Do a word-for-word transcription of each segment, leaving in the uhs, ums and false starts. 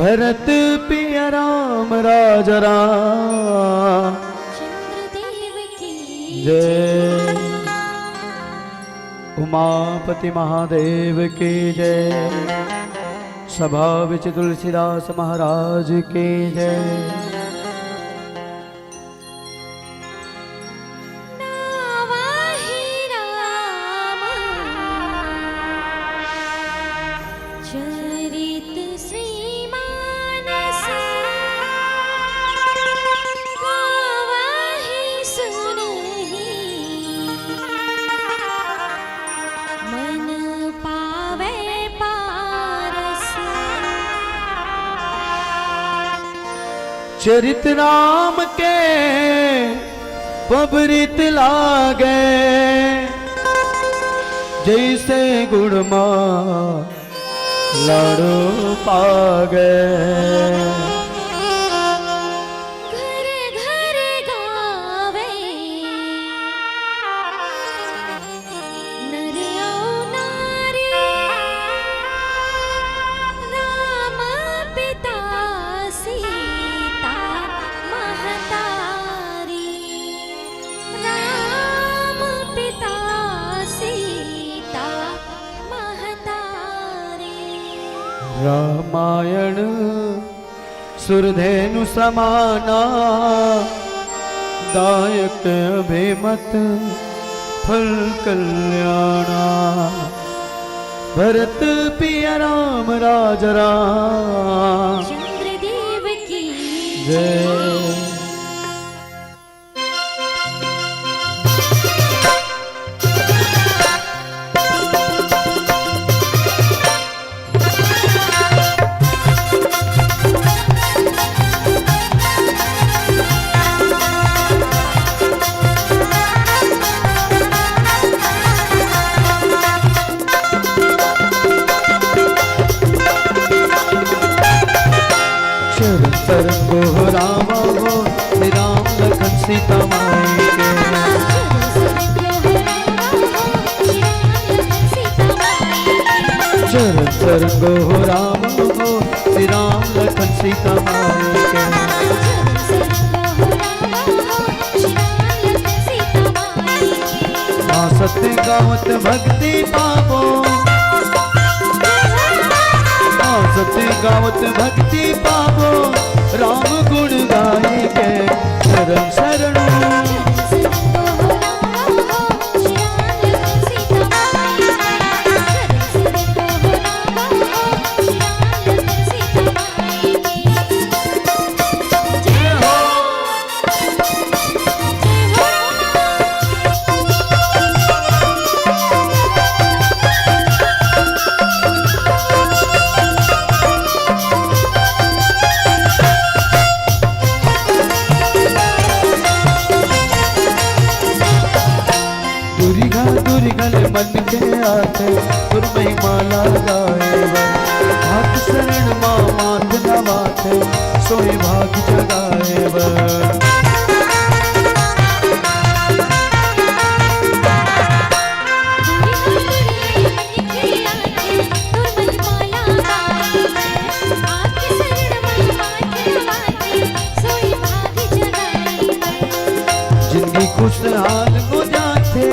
भरत पिया राम राजा रामचंद्र देव की जय। उमापति महादेव की जय। सभा विच तुलसीदास महाराज की जय। नावा हे राम चरित श्री मानस, गावा हे सुनहि मन पावे पारस। चरित राम के पबरित लागे, जइसे गुड़ मा लाड़ो पागे। घर घर गावे नर अउ नारी, राम पिता सीता महतारी, राम पिता सीता महतारी। रामायण सुरधेनु समाना, दायक अभिमत फल कल्याणा। भरत पिया राम राजा रामचंद्र देव की जय। शरण शरण गो हो रामा हो, श्री राम लखन सीता माई के। शरण शरण गो हो रामा हो, श्री राम लखन सीता माई के। हाँ सत्य गावत भक्ति पावो, हाँ सत्य गावत भक्ति पावो, राम गुण गाई के शरण शरण। दुरिहा दुरिहा ले मन के आथे, तोर महिमा ला गाए बर। हाथ शरण मा माथ नवाथे, सोई भाग जगाए बर। जिंदगी खुशहाल हो जाथे,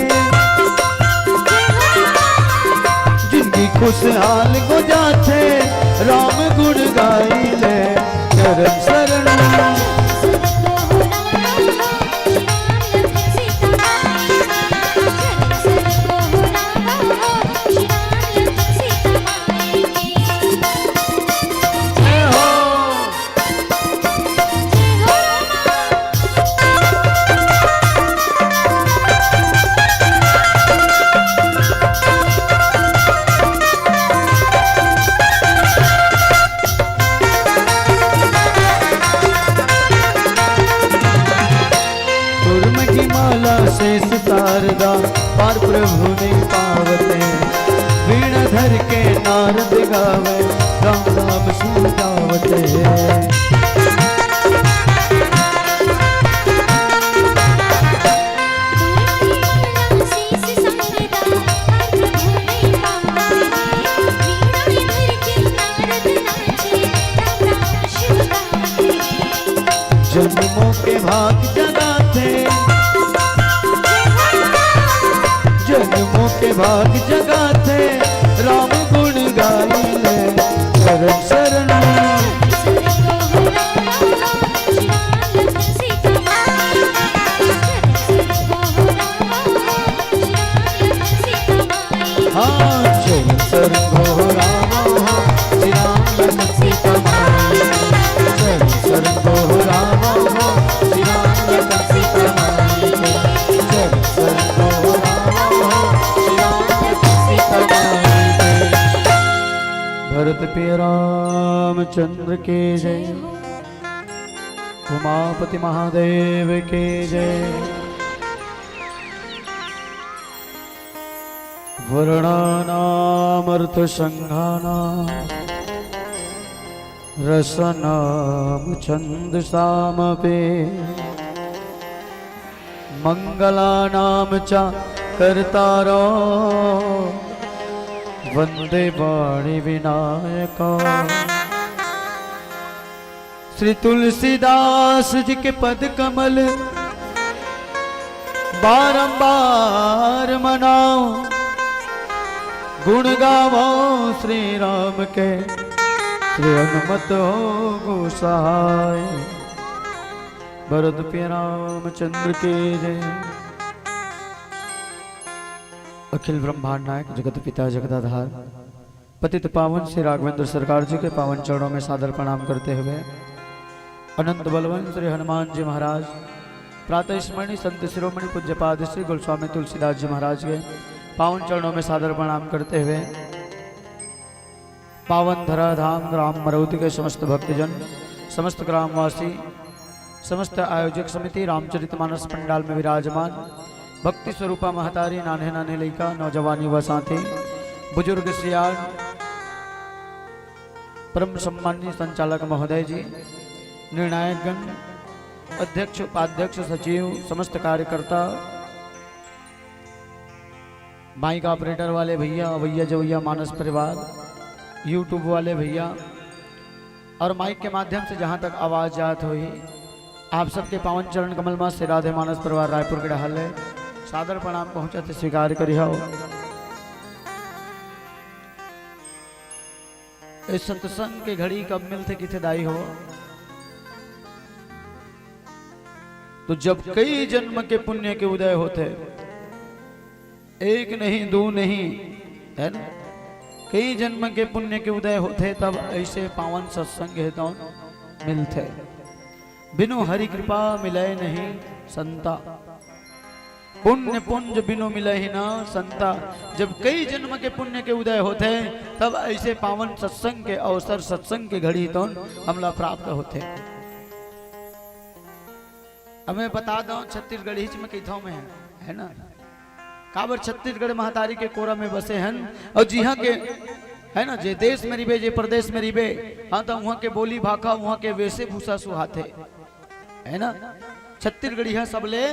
जिंदगी खुशहाल हो जाथे, राम गुण गाई ले चरण शरण। तोर महिमा ला शेष शारदा पार प्रभु नहीं पावते। वीणा धर के नारद गावे, राम नाम सुनावते। जन्मों के भाग जगाथे, जन्मों के भाग जगाथे, राम गुण गाई ले। शरण शरण में हाँ, चल सरगो राम हो, श्री राम लखन सीता माई। चल सरगो राम हो, श्री राम लखन सीता माई। चल सरगो राम हो, श्री राम लखन सीता माई। भरत प्रिय रामचंद्र के जय। उमापति महादेव के जय। वर्णानामर्थसंघानां रसनाम छंद सामपि। मंगलानाम च कर्तारो वंदे वाणी विनायका। श्री तुलसीदास जी के पद कमल बारंबार मनाओ, गुण गावो श्री राम के, श्री हनुमत हो गो सहाय। भरत प्रिय रामचंद्र के जय। अखिल ब्रह्मांड नायक, जगत पिता जगदाधार, पतित पावन श्री राघवेंद्र सरकार जी के पावन चरणों में सादर प्रणाम करते हुए, अनंत बलवंत श्री हनुमान जी महाराज, प्रातः स्मरणीय संत शिरोमणि पूज्यपाद श्री गोस्वामी तुलसीदास जी महाराज के पावन चरणों में सादर प्रणाम करते हुए, पावन धरा धाम ग्राम मरौती के समस्त भक्तजन, समस्त ग्रामवासी, समस्त आयोजक समिति, रामचरितमानस पंडाल में विराजमान भक्ति स्वरूपा महतारी, नान्हे नान्हे लइका, नौजवान युवा साथी, बुजुर्ग सियान, परम सम्माननीय संचालक महोदय जी, निर्णायकगण, अध्यक्ष, उपाध्यक्ष, सचिव, समस्त कार्यकर्ता, माइक ऑपरेटर वाले भैया, अवैया जवैया मानस परिवार, YouTube वाले भैया और माइक के माध्यम से जहाँ तक आवाज जात होही, आप सबके पावन चरण कमल मा श्री राधे मानस परिवार रायपुर के डहार ले सादर प्रणाम पहुँचत हे, स्वीकार करिहव। ए सत्संग के घड़ी कब मिलथे किथे दाई हो? तो जब कई जन्म के पुण्य के उदय होथे, एक नहीं, दो नहीं, है ना, कई जन्म के पुण्य के उदय होथे, तब ऐसे पावन सत्संग हे तौन मिलथे। बिनु हरि कृपा मिलय नहीं संता, पुण्य पुंज बिनु मिलय ही ना संता। जब कई जन्म के पुण्य के उदय होथे, तब ऐसे पावन सत्संग के अवसर, सत्संग के घड़ी तौन हमला प्राप्त होथे। अब मैं बता दौं, छत्तीसगढ़ीच में कहिथौं मैं, है ना, काबर छत्तीसगढ़ महतारी के कोरा में बसे हन, और जिहाँ के, है ना, जे देश में रिबे, जे प्रदेश में रिबे, हाँ, तो उहाँ के बोली भाखा, उहाँ के वेशभूषा सुहाथे, है ना। छत्तीसगढ़िया सबले,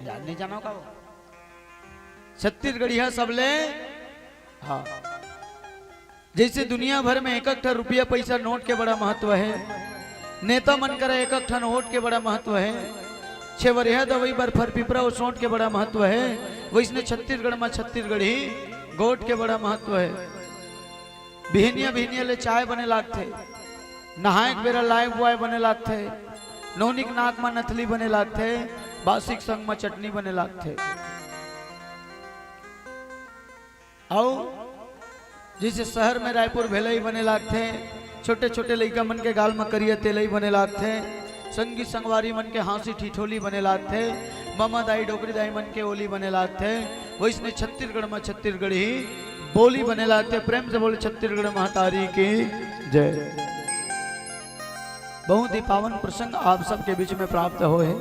याद नहीं जाना का वो? छत्तीसगढ़िया सबले, हाँ, जैसे दुनिया भर में एक एक ठन रुपया पैसा नोट के बड़ा महत्व है, नेता मन करा एक एक ठन वोट के बड़ा महत्व है, छेवरिया दवाई बर फर पिपरा और सोंठ के बड़ा महत्व है, वैसने छत्तीसगढ़ में छत्तीसगढ़ी गोठ के बड़ा महत्व है। बिहनिया बिहनिया ले चाय बने लागथे, नहाए के बेरा लाए बुआए बने लागथे, नोनी के नाक म नथली बने लागथे, बासी के संग म चटनी बने लागथे। अउ जैसे शहर में रायपुर भेलई बने लागथे, छोटे-छोटे लइका मन के गाल म करिया तेलई बने लागथे, संगी संगवारी मन के हाँसी ठिठोली बने लागथे, ममा दाई डोकरी दाई मन के ओली बने लागथे, वैसने छत्तीसगढ़ म छत्तीसगढ़ी बोली बने लागथे। प्रेम से बोले छत्तीसगढ़ महतारी की जय। बहुत ही पावन प्रसंग आप सबके बीच में प्राप्त होए हे।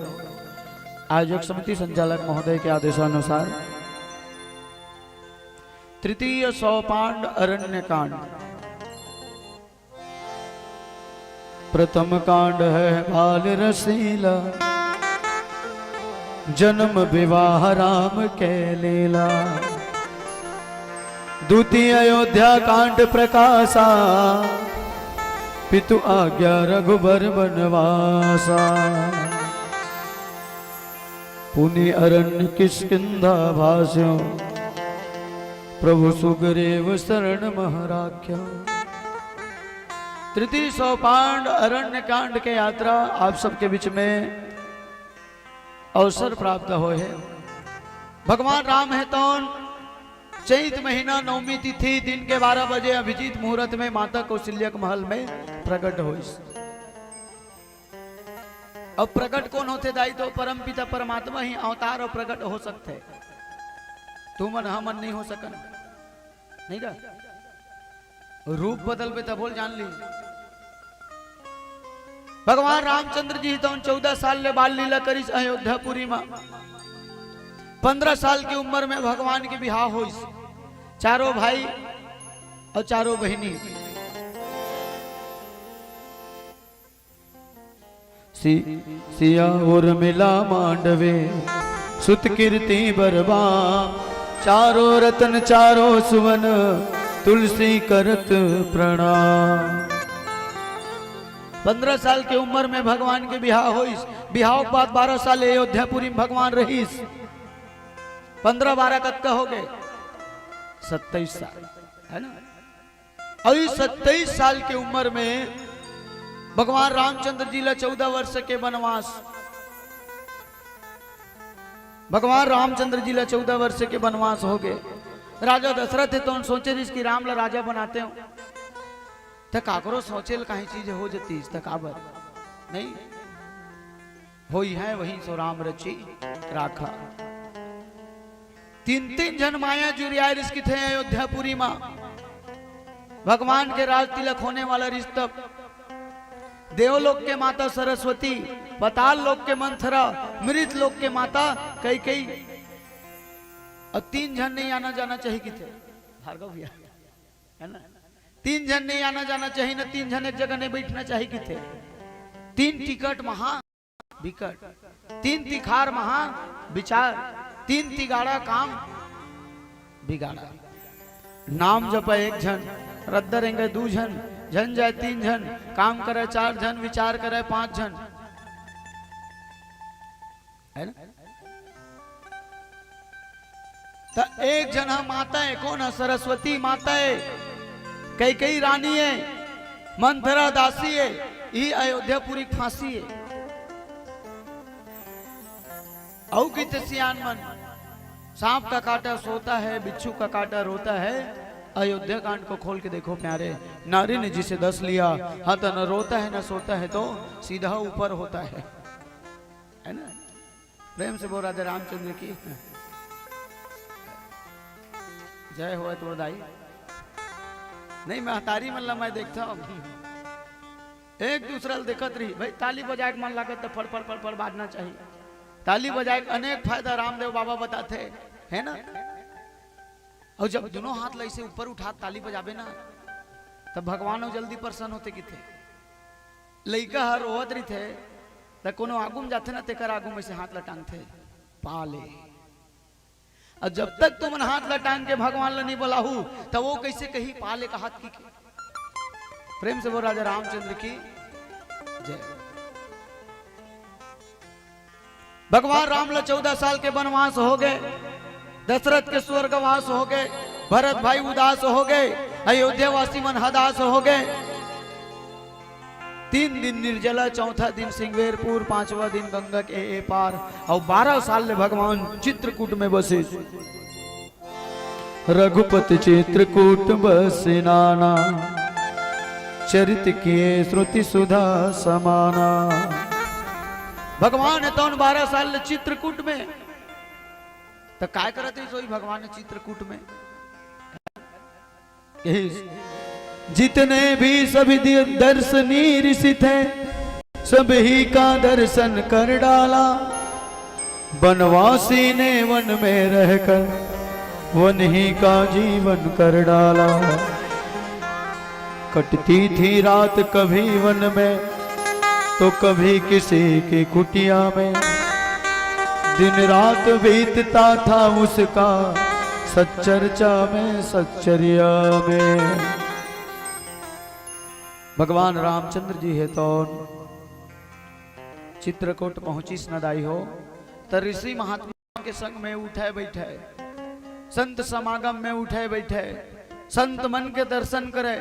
आयोजक समिति संचालक महोदय के आदेशानुसार तृतीय सोपान अरण्य कांड। प्रथम कांड है बाल रसीला, जन्म विवाह राम के लीला। द्वितीय अयोध्या कांड प्रकाशा, पितु आज्ञा रघुबर बनवासा। पुनि अरण्य किष्किंधा भास्यो, प्रभु सुग्रीव शरण महराख्यो। तृतीय सोपान अरण्य कांड के यात्रा आप सबके बीच में अवसर प्राप्त होय हे। भगवान राम हे तौन चैत महीना नवमी तिथि दिन के बारह बजे अभिजीत मुहूर्त में माता कौशल्या के महल में प्रकट होइस। अब प्रकट कोन होथे दाई? तो परमपिता परमात्मा ही अवतार अउ प्रकट हो सकथे। तुमन हमन नहीं हो सकन, नहीं का? रूप बदलबे तभो ल जान ली। भगवान रामचंद्र जी तौन चौदह साल ले बाल लीला करिस अयोध्यापुरी म। पन्द्रह साल की उम्र में भगवान के बिहाव होइस। चारों भाई अउ चारों बहिनी सि-, सिया उर्मिला मांडवे, सुत कीर्ति बरबा, चारों रतन चारों सुवन, तुलसी करत प्रणाम। पन्द्रह साल के उम्र में भगवान के बिहाव होइस। बिहाव के बाद बारह साल अयोध्यापुरी में भगवान रहिस। पन्द्रह बारह कतका हो गए? सत्ताईस साल, है ना? अउ इस सत्ताईस साल के उम्र में भगवान रामचंद्र जी ला चौदह वर्ष के वनवास, भगवान रामचंद्र जी ला चौदह वर्ष के वनवास हो गए। राजा दशरथ हे तौन सोचे रिहिस कि राम ला राजा बनातेंव, त काकरो सोचे ल काहीं चीज हो जतिस त काबर नहीं? होई है वही सो राम रची राखा। तीन तीन झन माया जुरियाय रिहिस किथे अयोध्यापुरी मा। भगवान के राज तिलक होने वाला रिहिस तब। देवलोक के माता सरस्वती, पताल लोक के मंथरा, मृत लोक के माता कैकेयी। अउ तीन झन नहीं आना जाना चाहिए किथे भार्गव भैया, है ना? तीन झन नहीं आना जाना चाहिए ना, तीन झन एक जगह नहीं बैठना चाहिए किथे। तीन टिकट महा बिकट, तीन तिखार महा विचार, तीन तिगाड़ा काम बिगाड़ा। नाम जपय एक झन, रद्दा रेंगय दू झन, झन जाय तीन झन, काम करय चार झन, विचार करय पांच झन, है ना? त एक झन ह माता हे, कोन ह? सरस्वती माता हे, कैकेयी रानी हे, मंथरा दासी हे, इही अयोध्यापुरी के फांसी हे। अउ किथे सियान मन, सांप का काटा सोता है, बिच्छू का काटा रोता है। अयोध्या कांड को खोल के देखो प्यारे, नारी ने जिसे डस लिया, हाँ तो न रोता है न सोता है, तो सीधा ऊपर होता है, है ना? प्रेम से बोल राधे रामचंद्र की जय होय तोर दाई। नहीं, महतारी मन ला मैं देखता हूँ, एक दूसरा ल देखत रही भाई, ताली बजाए के मन लागत त फड़ फड़ फड़ फड़ बाजना चाहिए। ताली बजाए के अनेक फायदा रामदेव बाबा बताथे, है ना? अउ जब दोनों हाथ ला ऐसे ऊपर उठा ताली बजाबे ना, तब भगवान अउ जल्दी प्रसन्न होथे किथे। लइका ह रोवत रहिथे, त कोनो आगू म जाथे ना, तेकर आगू म ऐसे हाथ ला टांगथे, पा ले। अउ जब तक तुमन हाथ ला टांग के भगवान ला नहीं बुलाहू, त वो कैसे कही, पा ले कहात कि? प्रेम से बोल राजा रामचंद्र की जय। भगवान राम ला चौदह साल के वनवास हो गए, दशरथ के स्वर्गवास हो गए, भरत भाई उदास हो गए, अयोध्या वासी मन हदास हो गए। तीन दिन निर्जला, चौथा दिन सिंगवेरपुर, पांचवा दिन गंगा के ए पार, अउ बारह साल ले भगवान चित्रकूट में बसे। रघुपति चित्रकूट बसे नाना, चरित किए श्रुति सुधा समाना। भगवान हे तौन बारह साल ले चित्रकूट में, त काय करत रहिस होही भगवान चित्रकूट में? कहिस, जितने भी सभी दि-, दर्शनीय ऋषि थे, सभी का दर्शन कर डाला। वनवासी ने वन में रहकर वन ही का जीवन कर डाला। कटती थी रात कभी वन में, तो कभी किसी की कुटिया में। दिन रात बीतता था उसका सच्चर्चा में, सच्चर्या में। भगवान रामचंद्र जी हे तौन चित्रकूट पहुंचिस न दाई हो, त ऋषि महात्मा के संग में उठे बैठे, संत समागम में उठे बैठे, संत मन के दर्शन करे।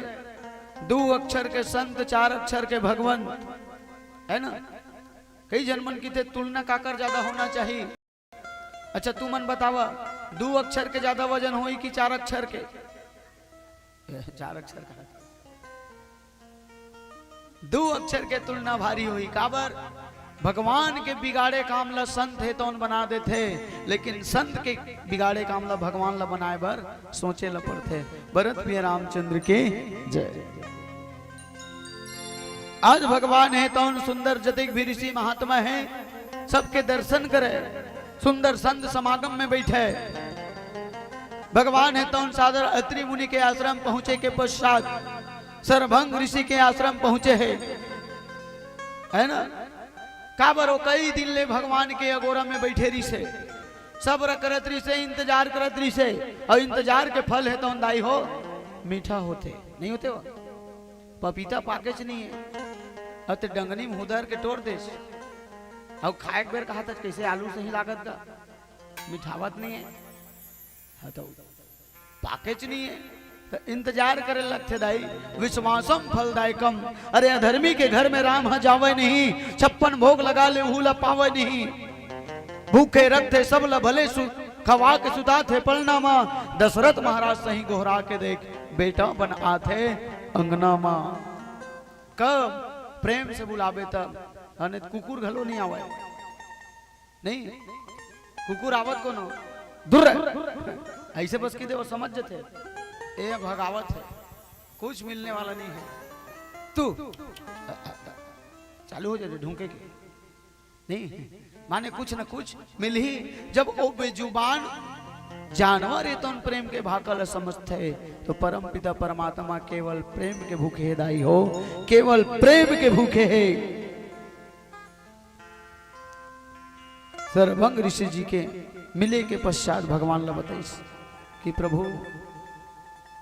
दू अक्षर के संत, चार अक्षर के भगवंत, है ना? कई जन मन किथे तुलना काकर ज्यादा होना चाहिए। अच्छा, तुमन बतावा, दू अक्षर के ज्यादा वजन होई कि चार अक्षर के? चार अक्षर का। दू अक्षर के तुलना भारी होई। काबर? भगवान के बिगाड़े काम ला संत हे तौन बना देथे, लेकिन संत के बिगाड़े काम ला भगवान ला बनाए बर सोचे ला पड़थे। भरत प्रिय रामचंद्र के जय। आज भगवान हे तौन सुंदर जतिक भी ऋषि महात्मा हे, सबके दर्शन करे, सुंदर संत समागम में बैठे। भगवान हे तौन सादर अत्रि मुनि के आश्रम पहुंचे के पश्चात सरभंग ऋषि के आश्रम पहुंचे हे, है ना? काबर ओ कई दिन ले भगवान के अगोरा में बैठे रिसे, सब्र करत रिसे, इंतजार करत रिसे, और इंतजार के फल हे तौन दाई हो मीठा होथे, नहीं होथे वो? पपीता पाकेच नहीं है, अब ते डंगनी में हुदर के टोर देस, अब खाए के बेर कहा था कैसे आलू सही लागत का, मिठावत नहीं है। हाँ तो पाकेच नहीं है, तो इंतजार करे लगथे दाई। विश्वासम फलदायकम। अरे अधर्मी के घर में राम ह जावे नहीं, छप्पन भोग लगा ले उहू ला पावे नहीं। भूखे रखथे सब ला भले सु-, खवा के सुता थे पलना मा। दशरथ महाराज सही गोहरा के देख, बेटा बन आथे अंगना मा। कब प्रेम से बुलावे तब, अने कुकुर घलो नहीं आवे। नहीं, कुकुर आवत कोनो दूर रह। ऐसे बस की दे वो समझ जथे, ए भगावत है, कुछ मिलने वाला नहीं है। तू चालू हो जाते ढूंढे के, नहीं माने कुछ न कुछ मिल ही। जब ओ बेजुबान जानवर हे तौन प्रेम के भाखा ल समझथे, तो परम पिता परमात्मा केवल प्रेम के भूखे हे दाई हो, केवल प्रेम के भूखे हे। सरभंग ऋषि जी के मिले के पश्चात भगवान ला बताइस कि प्रभु,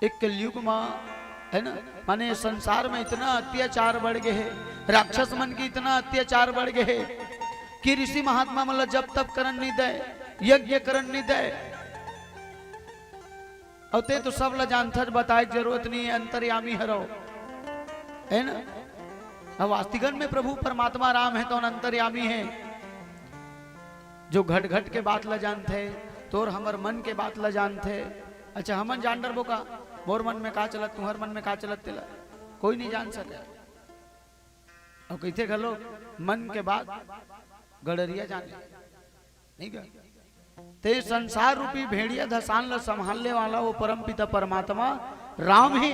एक कलयुग मा, है ना, माने संसार में इतना अत्याचार बढ़ गए हे, राक्षस मन के इतना अत्याचार बढ़ गए हे कि ऋषि महात्मा मन ला जप तप करन नहीं दे, यज्ञ करन नहीं दे। अउ ते तो सब ला जानथस, बताए के जरूरत नहीं है, अंतर्यामी हरो, है ना? अब वास्तिगण में प्रभु परमात्मा राम हे तौन अंतर्यामी हे, जो घट घट के बात ला जानथे, तोर हमर मन के बात ला जानथे। अच्छा, हमन जान डरबो का मोर मन में का चलत, तुम्हर मन में का चलत, तेला कोई नहीं जान सके। अउ कहिथे घलो, मन के बात गड़रिया जाने, नहीं गा? ते संसार रूपी भेड़िया धसान ल संभालने वाला वो परम पिता परमात्मा राम ही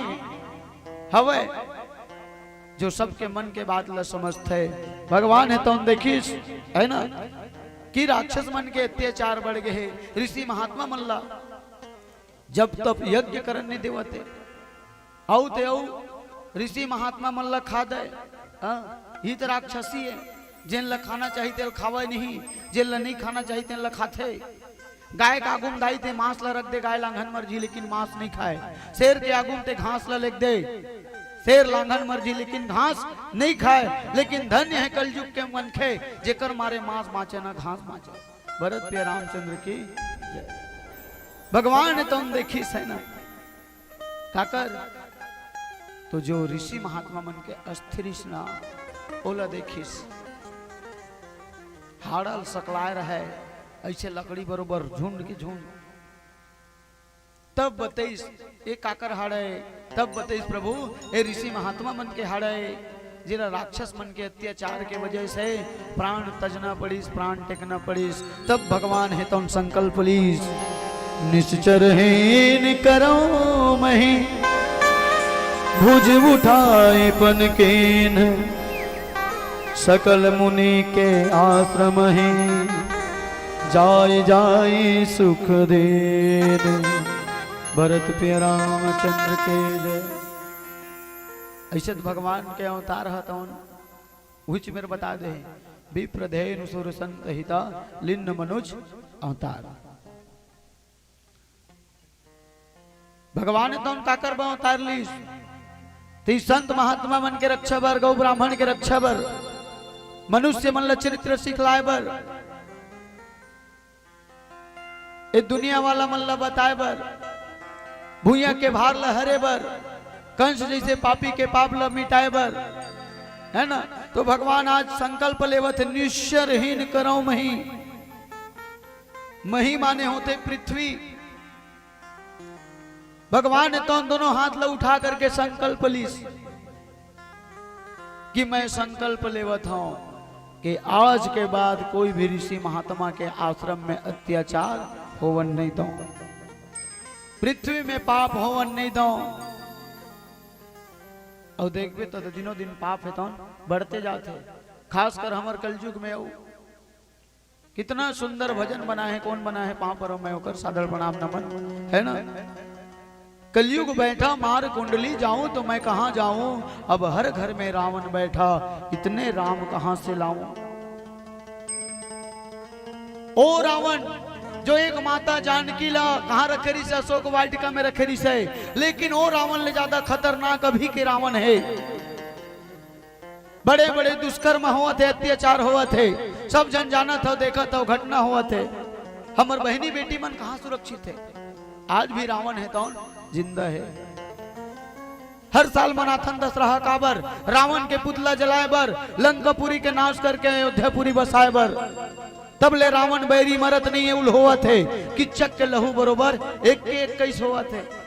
हवय, जो सबके मन के बात ल समझथे। भगवान हे तौन देखिस, है ना, कि राक्षस मन के अत्याचार बढ़ गए हे, ऋषि महात्मा मन ला जब तब यज्ञ करन नहीं देवत हे। अउ ते अउ ऋषि महात्मा मन ल खा दे। हाँ, ही तो राक्षसी हे, जेन ल खाना चाहिए तेल खावे नहीं, जेन ल नहीं खाना चाहिए तेन ल खाथे। गाय का आगू म दाई ते मांस ल रख दे, गाय लांघन मर जी लेकिन मांस नहीं खाए। शेर के आगू म ते घास ल लेग दे, शेर लांघन मर जी लेकिन घास नहीं खाए। लेकिन धन्य हे कलयुग के मनखे, जेकर मारे मांस बांचे ना घास बांचे। भरत प्रिय रामचंद्र की जय। भगवान हे तौन देखिस, है ना, काकर, तो जो ऋषि महात्मा मन के अस्थि रिस ना, ओला देखिस, हाड़ा ल सकलाए रहे, ऐसे लकड़ी बरोबर झुंड के झुंड। तब बतइस, ए काकर हाड़ा हे? तब बतइस प्रभु, ए ऋषि महात्मा मन के हाड़ा हे, जेला राक्षस मन के अत्याचार के वजह से प्राण तजना पड़िस, प्राण टेकना पड़िस। तब भगवान हे तौन संकल्प लीस, निश्चर हीन करो मही, भुज उठाए पन कीन्ह, सकल मुनि के आश्रम ही, जाय जाय सुख दीन्ह। भरत प्रिय रामचंद्र के जय। ऐसे तो भगवान के अवतार ह तौन उहिच मेर बता दे, विप्र धेनु सुर संत हिता, लिन्न मनुज अवतार। भगवान तौन काकर बर अवतार लीस? त ई संत महात्मा मन के रक्षा बर, गौ ब्राह्मण के रक्षा बर, मनुष्य मन ल चरित्र सिखलाए बर, ए दुनिया वाला मन ल बताए बर, भुइयां के भार ल हरे बर, कंस जइसे पापी के पाप ल मिटाए बर, है ना? तो भगवान आज संकल्प लेवत हे, "निस्सरहीन करौं मही।" मही माने होथे पृथ्वी। भगवान ने तो दोनों हाथ ल उठा करके संकल्प लीस कि मैं संकल्प लेवत हौं कि आज के बाद कोई भी ऋषि महात्मा के आश्रम में अत्याचार होवन नहीं दौं, पृथ्वी में पाप होवन नहीं दौं। अउ देखबे तो दिनों दिन पाप हे तौन बढ़ते जात हे, खासकर हमर कलयुग में। अउ कितना सुंदर भजन बना है, कौन बना है, पाँव परो मैं ओकर सादर प्रणाम नमन, है ना? कलयुग बैठा मार कुंडली, जाऊं तो मैं कहां जाऊं, अब हर घर में रावण बैठा, इतने राम कहां से लाऊं। ओ रावण, जो एक माता जानकी ला कहां रखे रिहिस हे? अशोक वाटिका में रखे रिहिस हे। लेकिन ओ रावण ले ज्यादा खतरनाक अभी के रावण हे। बड़े-बड़े दुष्कर्म होवत हे, अत्याचार होवत हे, सब झन जानत हव, देखत हव, घटना होवत हे। हमर बहिनी बेटी मन कहाँ सुरक्षित हे? आज भी रावण हे तौन जिंदा हे। हर साल मनाथन दशहरा काबर? रावण के पुतला जलाए बर, लंकापुरी के नाश करके अयोध्यापुरी बसाए बर। तब ले रावण बैरी मरत नहीं हे, उल्होवत हे, किच्चक के लहू बरोबर एक के इक्कीस होवत हे।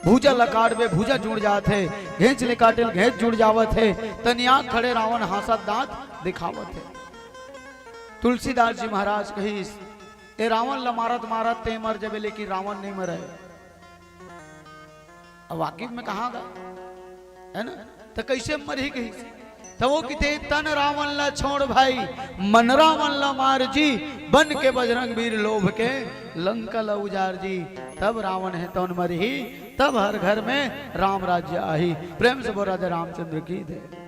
भुजा ल काटबे, भुजा जुड़ जात हे, घेंच ले काटे ल घेंच जुड़ जावत हे। तनिया खड़े रावण हाँसत दांत दिखावत हे। तुलसीदास जी महाराज कहिस, "ए रावण ल मारत मारत तें मर जबे, लेकिन रावण नहीं मरय।" अब वाकिफ में कहाँ गा, है ना? त कइसे मरही कहिस? त वो किथे, "तन रावण ला छोड़ भाई, मन रावण ला मार जी, बन के बजरंग वीर लोभ के लंका ला उजार जी।" तब रावण हे तौन मरही, तब हर घर में राम राज्य आही। प्रेम से बोल राधे रामचंद्र की जय।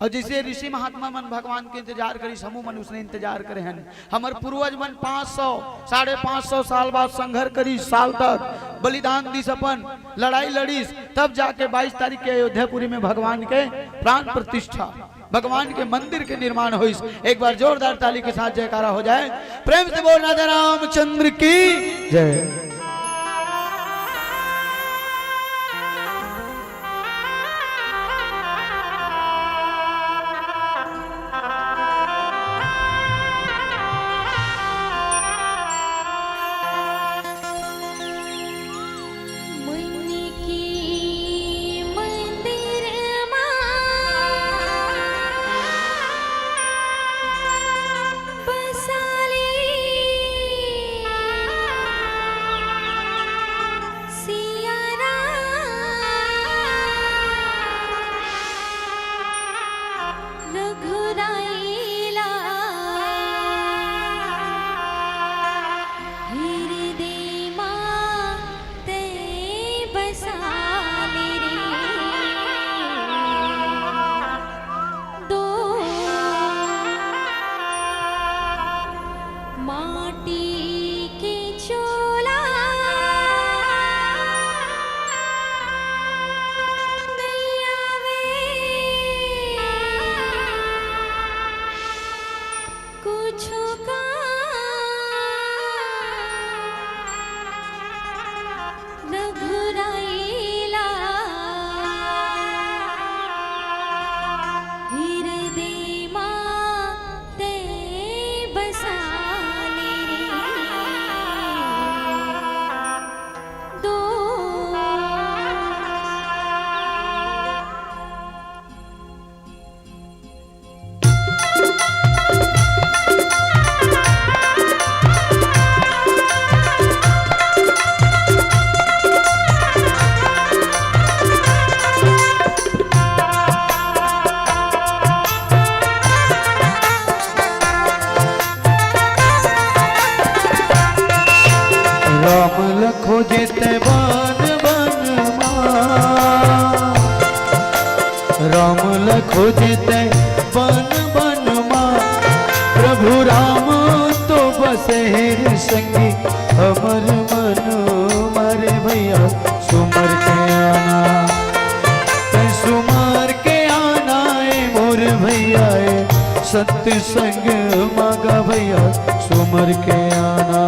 अउ जइसे ऋषि महात्मा मन भगवान के इंतजार करिस, हमू मन उसने इंतजार करे हन। हमर पूर्वज मन पाँच सौ, साढ़े पाँच सौ साल बाद संघर्ष करिस, साल तक बलिदान दिस, अपन लड़ाई लड़िस, तब जाके बाईस तारीख के अयोध्यापुरी में भगवान के प्राण प्रतिष्ठा, भगवान के मंदिर के निर्माण होइस। एक बार जोरदार ताली के साथ जयकारा हो जाए, प्रेम से बोल राधे रामचंद्र की जय। राम ल खोजे तैं बन बन मा, राम ल खोजे तैं बन बन मा, प्रभु राम तो बसे हे रे संगी हमर मन मा रे भैया, सुमर के आन सत्संग मागा भैया सुमर के आना,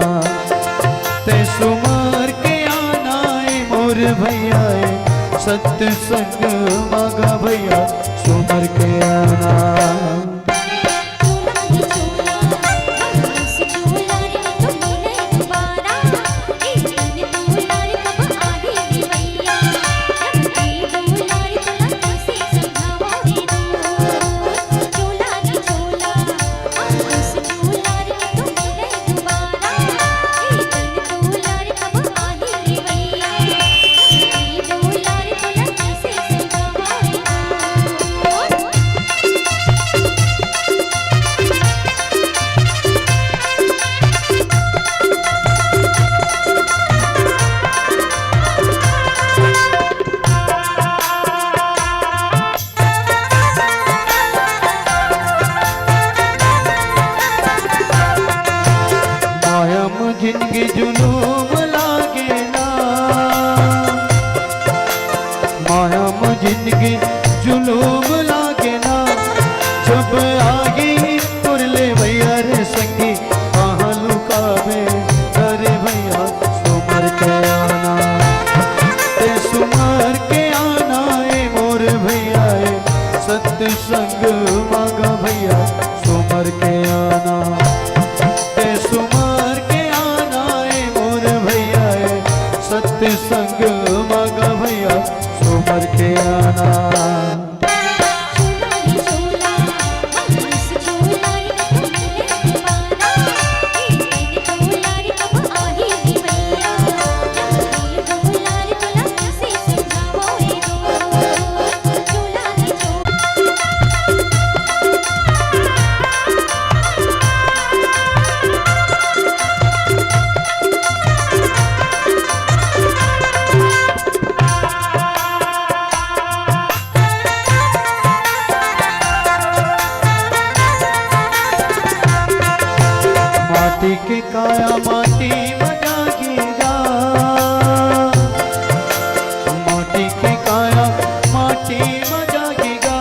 ते सुमर के आना ए मोर भैया ए। सत्संग मागा भैया सुमर के आना। माया म जिनगी जुलूम लागे ना, माया म जिनगी जुलूम लागे ना। जब आगी तुरले भैया रे संगी, कहाँ लुकाबे करे भैया सुमर के आना। ते सुमर के आना ए मोर भैया ए, सत्संग मागा भैया सुमर के आना। ते सुमर के आना ए मोर भैया ए, सत्संग मागा भैया सुमर के आना। माटी के काया माटी म जागेगा, माटी के काया माटी म जागेगा।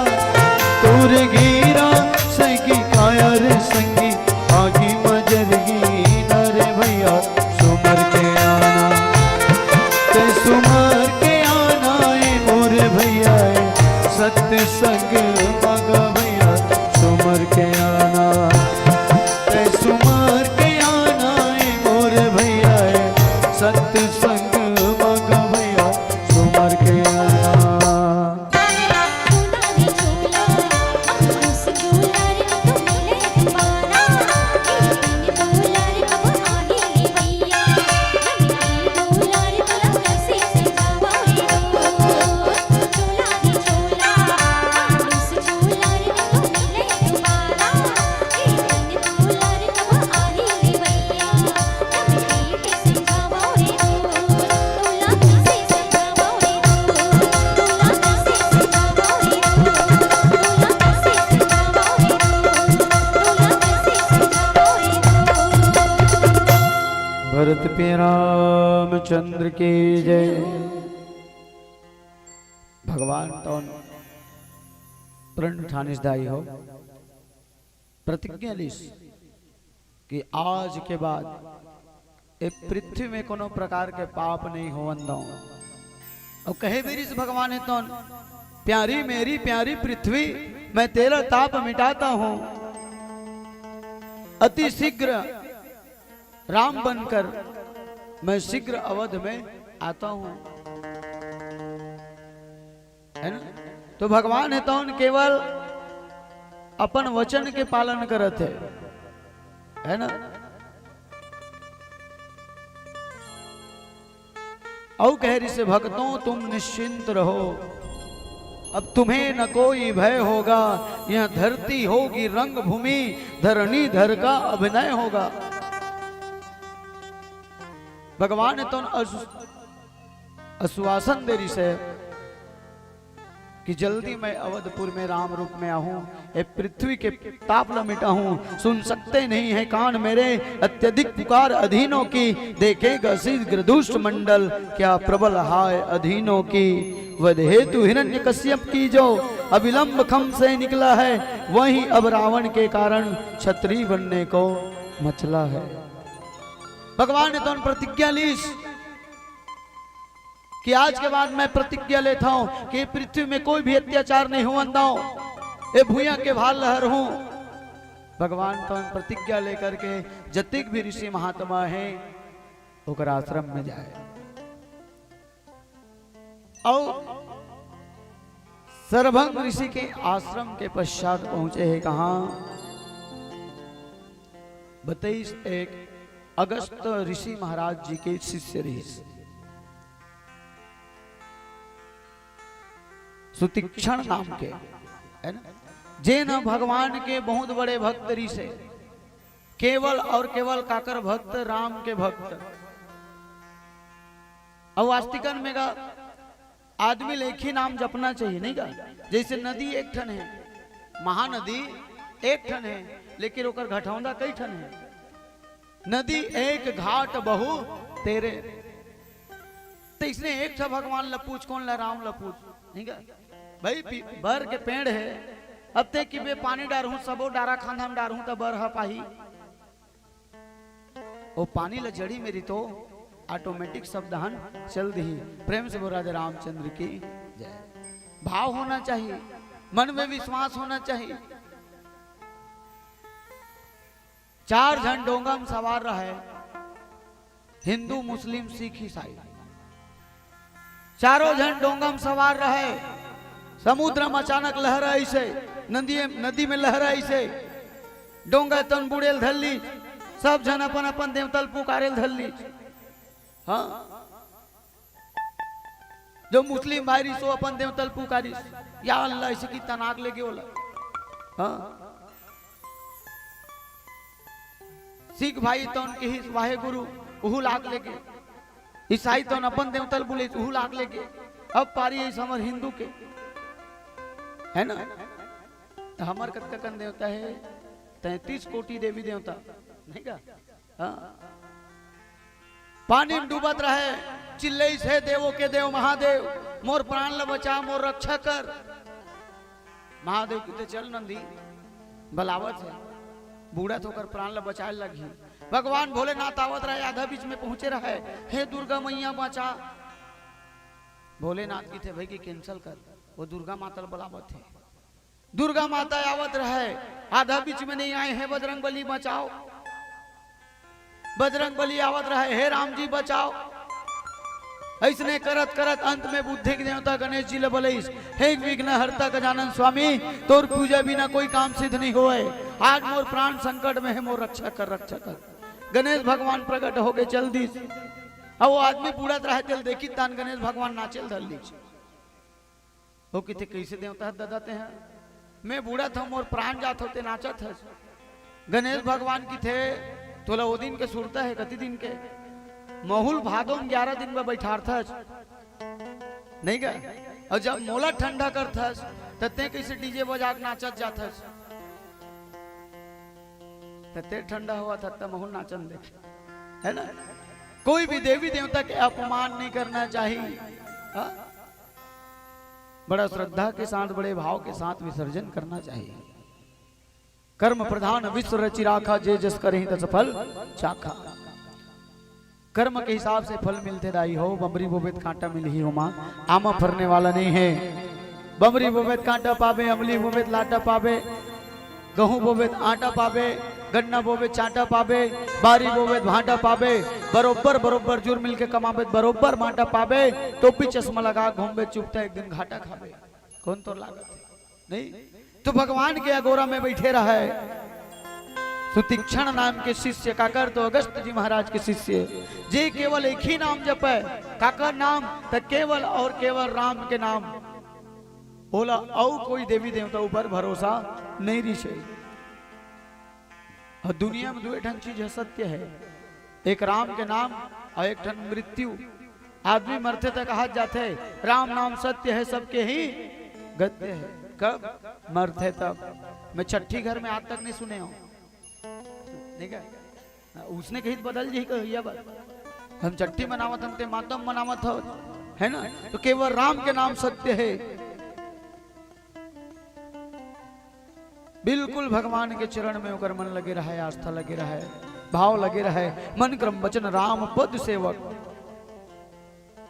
तोर गिरा सगी काया रे संगी, आगी म जरगी ना रे भैया सुमर के आना। ते सुमर के आना ए मोर भैया ए, सत्संग मागा भैया सुमर के आना। ते सुमर के आना ए मोर भैया ए, सत्संग मागा भैया सुमर के आना। भरत पे रामचंद्र की जय। भगवान तोन प्रण ठानिस दाई हो, प्रतिज्ञा लिस कि आज के बाद ए पृथ्वी में कोनो प्रकार के पाप नहीं होवन दऊं। अउ कहे बिरिस भगवान हे तोन, प्यारी मेरी प्यारी पृथ्वी, मैं तेरा ताप मिटाता हूं। अति शीघ्र राम बनकर मैं शीघ्र अवध में आता हूं। है ना? तो भगवान हे तोन केवल अपन वचन के पालन करत हे, है ना? अउ कहे रिसे, भक्तों तुम निश्चिंत रहो, अब तुम्हें न कोई भय होगा, यह धरती होगी रंगभूमि, धरणीधर का अभिनय होगा। भगवान हे तोन आश्वासन दे रिसे कि जल्दी मैं अवधपुर में राम रूप में आहूं, ए पृथ्वी के ताप ल मिटाहूं। सुन सकते नहीं है कान मेरे अत्यधिक पुकार अधीनों की, देखेगा शीघ्र दुष्ट मंडल क्या प्रबल हाय अधीनों की। वध हेतु हिरण्यकश्यप की जो अविलंब खम से निकला है, वही अब रावण के कारण छत्री बनने को मचला है। भगवान ने तो प्रतिज्ञा लीस कि आज के बाद मैं प्रतिज्ञा लेता हूं कि पृथ्वी में कोई भी अत्याचार नहीं होवन दाऊं, ए भुइयां के भार लहर हूं। भगवान तो प्रतिज्ञा लेकर के जतिक भी ऋषि महात्मा हैं, ओकर आश्रम में जाए। अउ सरभंग ऋषि के आश्रम के पश्चात पहुंचे हे कहां? बतइस एक अगस्त ऋषि महाराज जी के शिष्य रहिस सुतीक्षण नाम के, है ना, जेन ह भगवान के बहुत बड़े भक्त रहिस हे, केवल और केवल काकर भक्त, राम के भक्त। अउ आस्तिकन में का आदमी ल एक ही नाम जपना चाहिए, नहीं का? जैसे नदी एक ठन हे, महानदी एक ठन हे, लेकिन ओकर घटौंदा कई ठन हे। नदी एक घाट बहु तेरे। तो इसने एक ठा भगवान ल पूछ, कोन ल? राम ल पूछ, नहीं का? भाई, पी-, बर के पेड़ हे, अब ते कि बे पानी डारहूं, सबो डारा खांधा में डारहूं, त बर ह पाही। ओ पानी ल जड़ी में रितो, automatic सब दहन चल दिही। प्रेम से बोल राधे रामचंद्र की जय। भाव होना चाहिए, मन में विश्वास होना चाहिए। चार झन डोंगा में सवार रहे, हिंदू, मुस्लिम, सिख, ईसाई। चारों झन डोंगा में सवार रहे। समुद्र में अचानक लहर आइसे, नदी, नदी में लहर आइसे, डोंगा तन बुड़ेल धर ली। सब झन अपन अपन देवतल पुकारेल धर ली। हाँ, जो मुस्लिम भाई रिसो अपन देवतल पुकारिस, या अल्लाह, ऐसे की तनाक लेके बोला। हाँ, सिख भाई तौन किहिस वाहे गुरु, उहू लाग लेके। ईसाई तौन अपन देवतल बुलिस, उहू लाग लेके। अब पारी हे हमर हिंदू के, है ना? त हमर कतका कन देवता हे? तैंतीस कोटि देवी देवता, नहीं का? हाँ। पानी में डूबत रहे, चिल्लइस, "हे देवों के देव महादेव, मोर प्राण ल बचा, मोर रक्षा कर।" महादेव किथे, "चल नंदी, बलावत हे, बूड़त हे, ओकर प्राण ल बचाए लगही।" भगवान भोलेनाथ आवत रहे, आधा बीच में पहुंचे रहे, "हे दुर्गा मैया बचा।" भोलेनाथ किथे, "भाई, के cancel कर, वो दुर्गा माता ल बलावत हे।" दुर्गा माता आवत रहे, आधा बीच में नहीं आए, "हे बजरंग बली बचाओ।" बजरंग बली आवत रहे, "हे राम जी बचाओ।" ऐसने करत करत अंत में बुद्धि के देवता गणेश जी ल बलइस, "हे विघ्न हरता गजानन स्वामी, तोर पूजा बिना कोई काम सिद्ध नहीं होए। आज मोर प्राण संकट में हे, मोर रक्षा कर, रक्षा कर।" गणेश भगवान प्रकट होके चल दिस। अब वो आदमी बूड़त रहे, तेल देखी तान गणेश भगवान नाचेल धर लिस। वो किथे, "कैसे देवता हस ददा तेहा? मैं बूड़त हंव, मोर प्राण जात हे, ते नाचत हस।" गणेश भगवान किथे, "तोला वो दिन के सुरता हे, कति दिन के? महूं ल भादो में ग्यारह दिन बर बइठारथस, नहीं का? अउ जब मोला ठंडा करथस, त ते कैसे DJ बजा के नाचत जाथस? त ते ठंडा होवत हस, त महूं ल नाचन दे।" है ना? कोई भी देवी देवता के अपमान नहीं करना चाहिए। हाँ? बड़ा श्रद्धा के साथ, बड़े भाव के साथ विसर्जन करना चाहिए। "कर्म प्रधान विश्व रचि राखा, जे जस करहिं तस फल चाखा।" कर्म के हिसाब से फल मिलथे दाई हो। बमरी बोबे त कांटा मिलही ओमा, आमा फरने वाला नहीं हे। बमरी बोबे त कांटा पाबे, अमली बोबे त लाटा पाबे, गहूं बोबे त आटा पाबे, गन्ना बोबे त चाटा पाबे, बारी बोबे त भांटा पाबे। बरोबर, बरोबर जुर मिल के कमाबे त बरोबर भांटा पाबे। टोपी चश्मा लगा घूमबे, चुपता एक दिन घाटा खाबे। कौन तोर लागत हे? नहीं। तो भगवान के अगोरा में बैठे रहे सुतीक्षण नाम के शिष्य, काकर तो अगस्त जी महाराज के शिष्य, जे केवल एक ही नाम जपे। काकर नाम? त केवल और केवल राम के नाम। ओला अउ कोई देवी देवता ऊपर भरोसा नहीं रिसे। अउ दुनिया में दुए ठन चीज ह सत्य हे, एक राम के नाम अउ एक ठन मृत्यु। आदमी मरथे त कहत जाथे, "राम नाम सत्य हे, सबके ही गत्य हे।" कब मरथे तब। मैं छट्ठी घर में आज तक नहीं सुने हंव, ठीक हे? उसने कही त बदल जी कहिया बात, हम छट्ठी मनावत हन, ते मातम मनावत हो, है ना? तो केवल राम के नाम सत्य हे। बिल्कुल भगवान के चरण में ओकर मन लगे रहय, आस्था लगे रहय, भाव लगे रहय। मन क्रम वचन राम पद सेवक,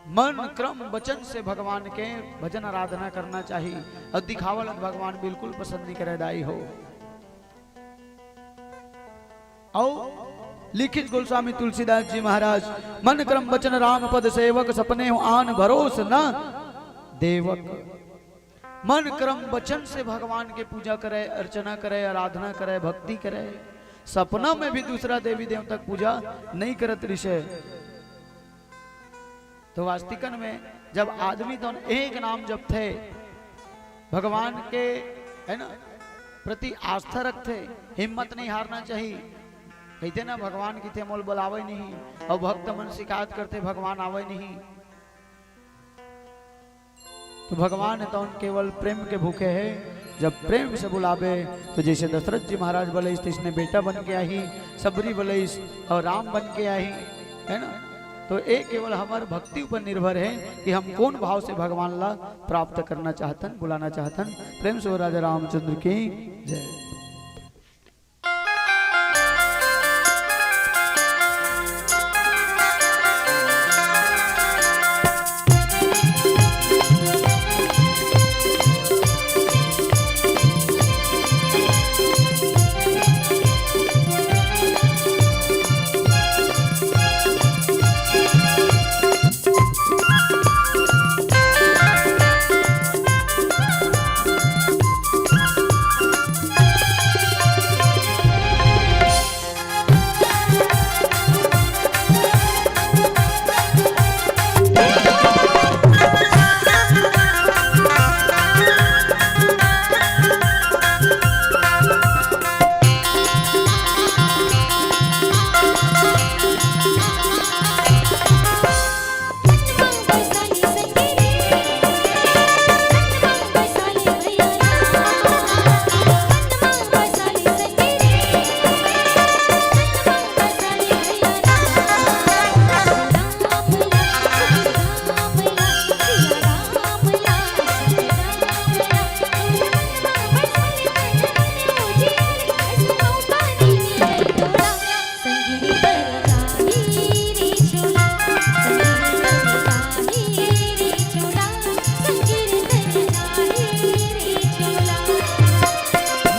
मन क्रम वचन से भगवान के भजन आराधना करना चाही। अउ दिखावा ल भगवान बिल्कुल पसंद नइ करय दाई हो। अउ लिखित गोस्वामी तुलसीदास जी महाराज, मन क्रम वचन राम पद सेवक, सपने हो आन भरोस न देवक। मन क्रम वचन से भगवान के पूजा करय, अर्चना करय, आराधना करय, भक्ति करय। सपना में भी दूसरा देवी देवता के पूजा नइ करत रिहिस हे। तो वास्तविकन में जब आदमी तौन एक नाम जपथे, भगवान के, है ना, प्रति आस्था रखथे, हिम्मत नइ हारना चाही। कहिथे ना, भगवान कहिथे मोला बुलावय नहीं, अउ भक्त मन शिकायत करथे, भगवान आवय नहीं। तो भगवान तौन केवल प्रेम के भूखे हे। जब प्रेम से बुलाबे, तो जइसे दशरथ जी महाराज बलइस, तइसने बेटा बन के आही, सबरी बलइस अउ राम बन के आही, है ना? तो ये केवल हमर भक्ति ऊपर निर्भर हे कि हम कोन भाव से भगवान ला प्राप्त करना चाहथन, बुलाना चाहथन। प्रेम से राजा रामचंद्र की जय।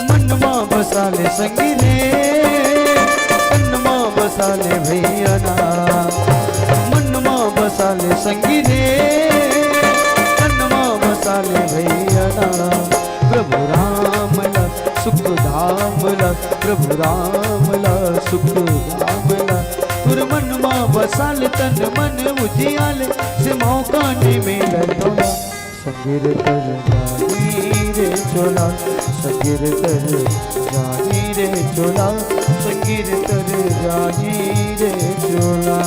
मनमा बसा ले संगी रे, तनमा बसा ले भैया ना। मनमा बसा ले संगी रे, तनमा बसा ले भैया ना। प्रभु राम ला सुख धाम ला, प्रभु राम ला सुख धाम ला। तोर मनमा बसा ले तन मन उजियाले, से मौका नइ मिले तोला। संगीर तर जाही रे चोला, संगीर तर जाही रे चोला, संगीर तर जाही रे चोला।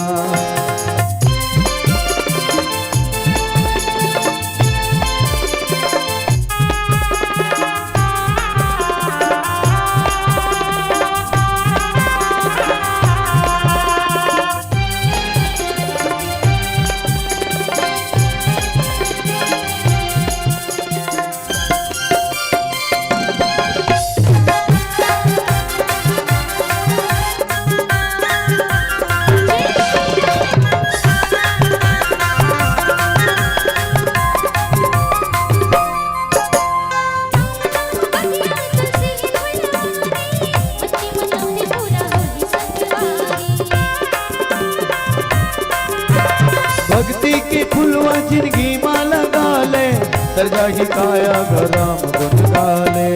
भक्ति के फुलवा जिनगी मा लगा ले, तर जाही काया ग राम गुन गा ले।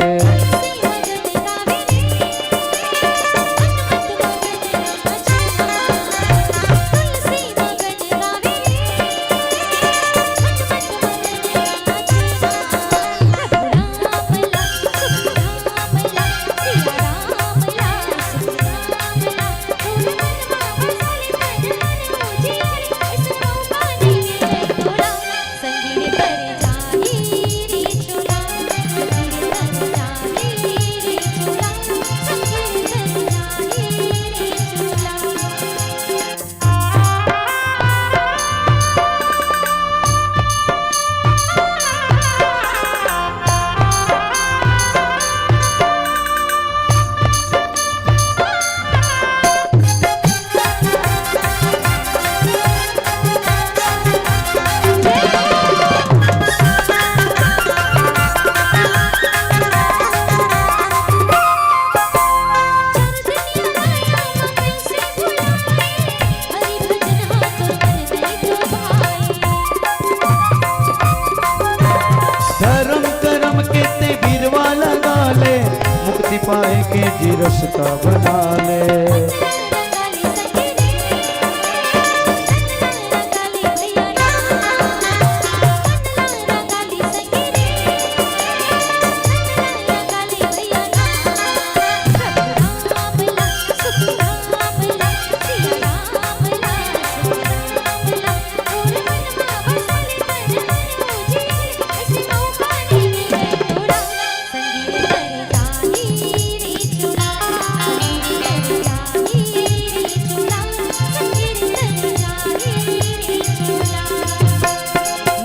पाए के जी रस्ता बना ले।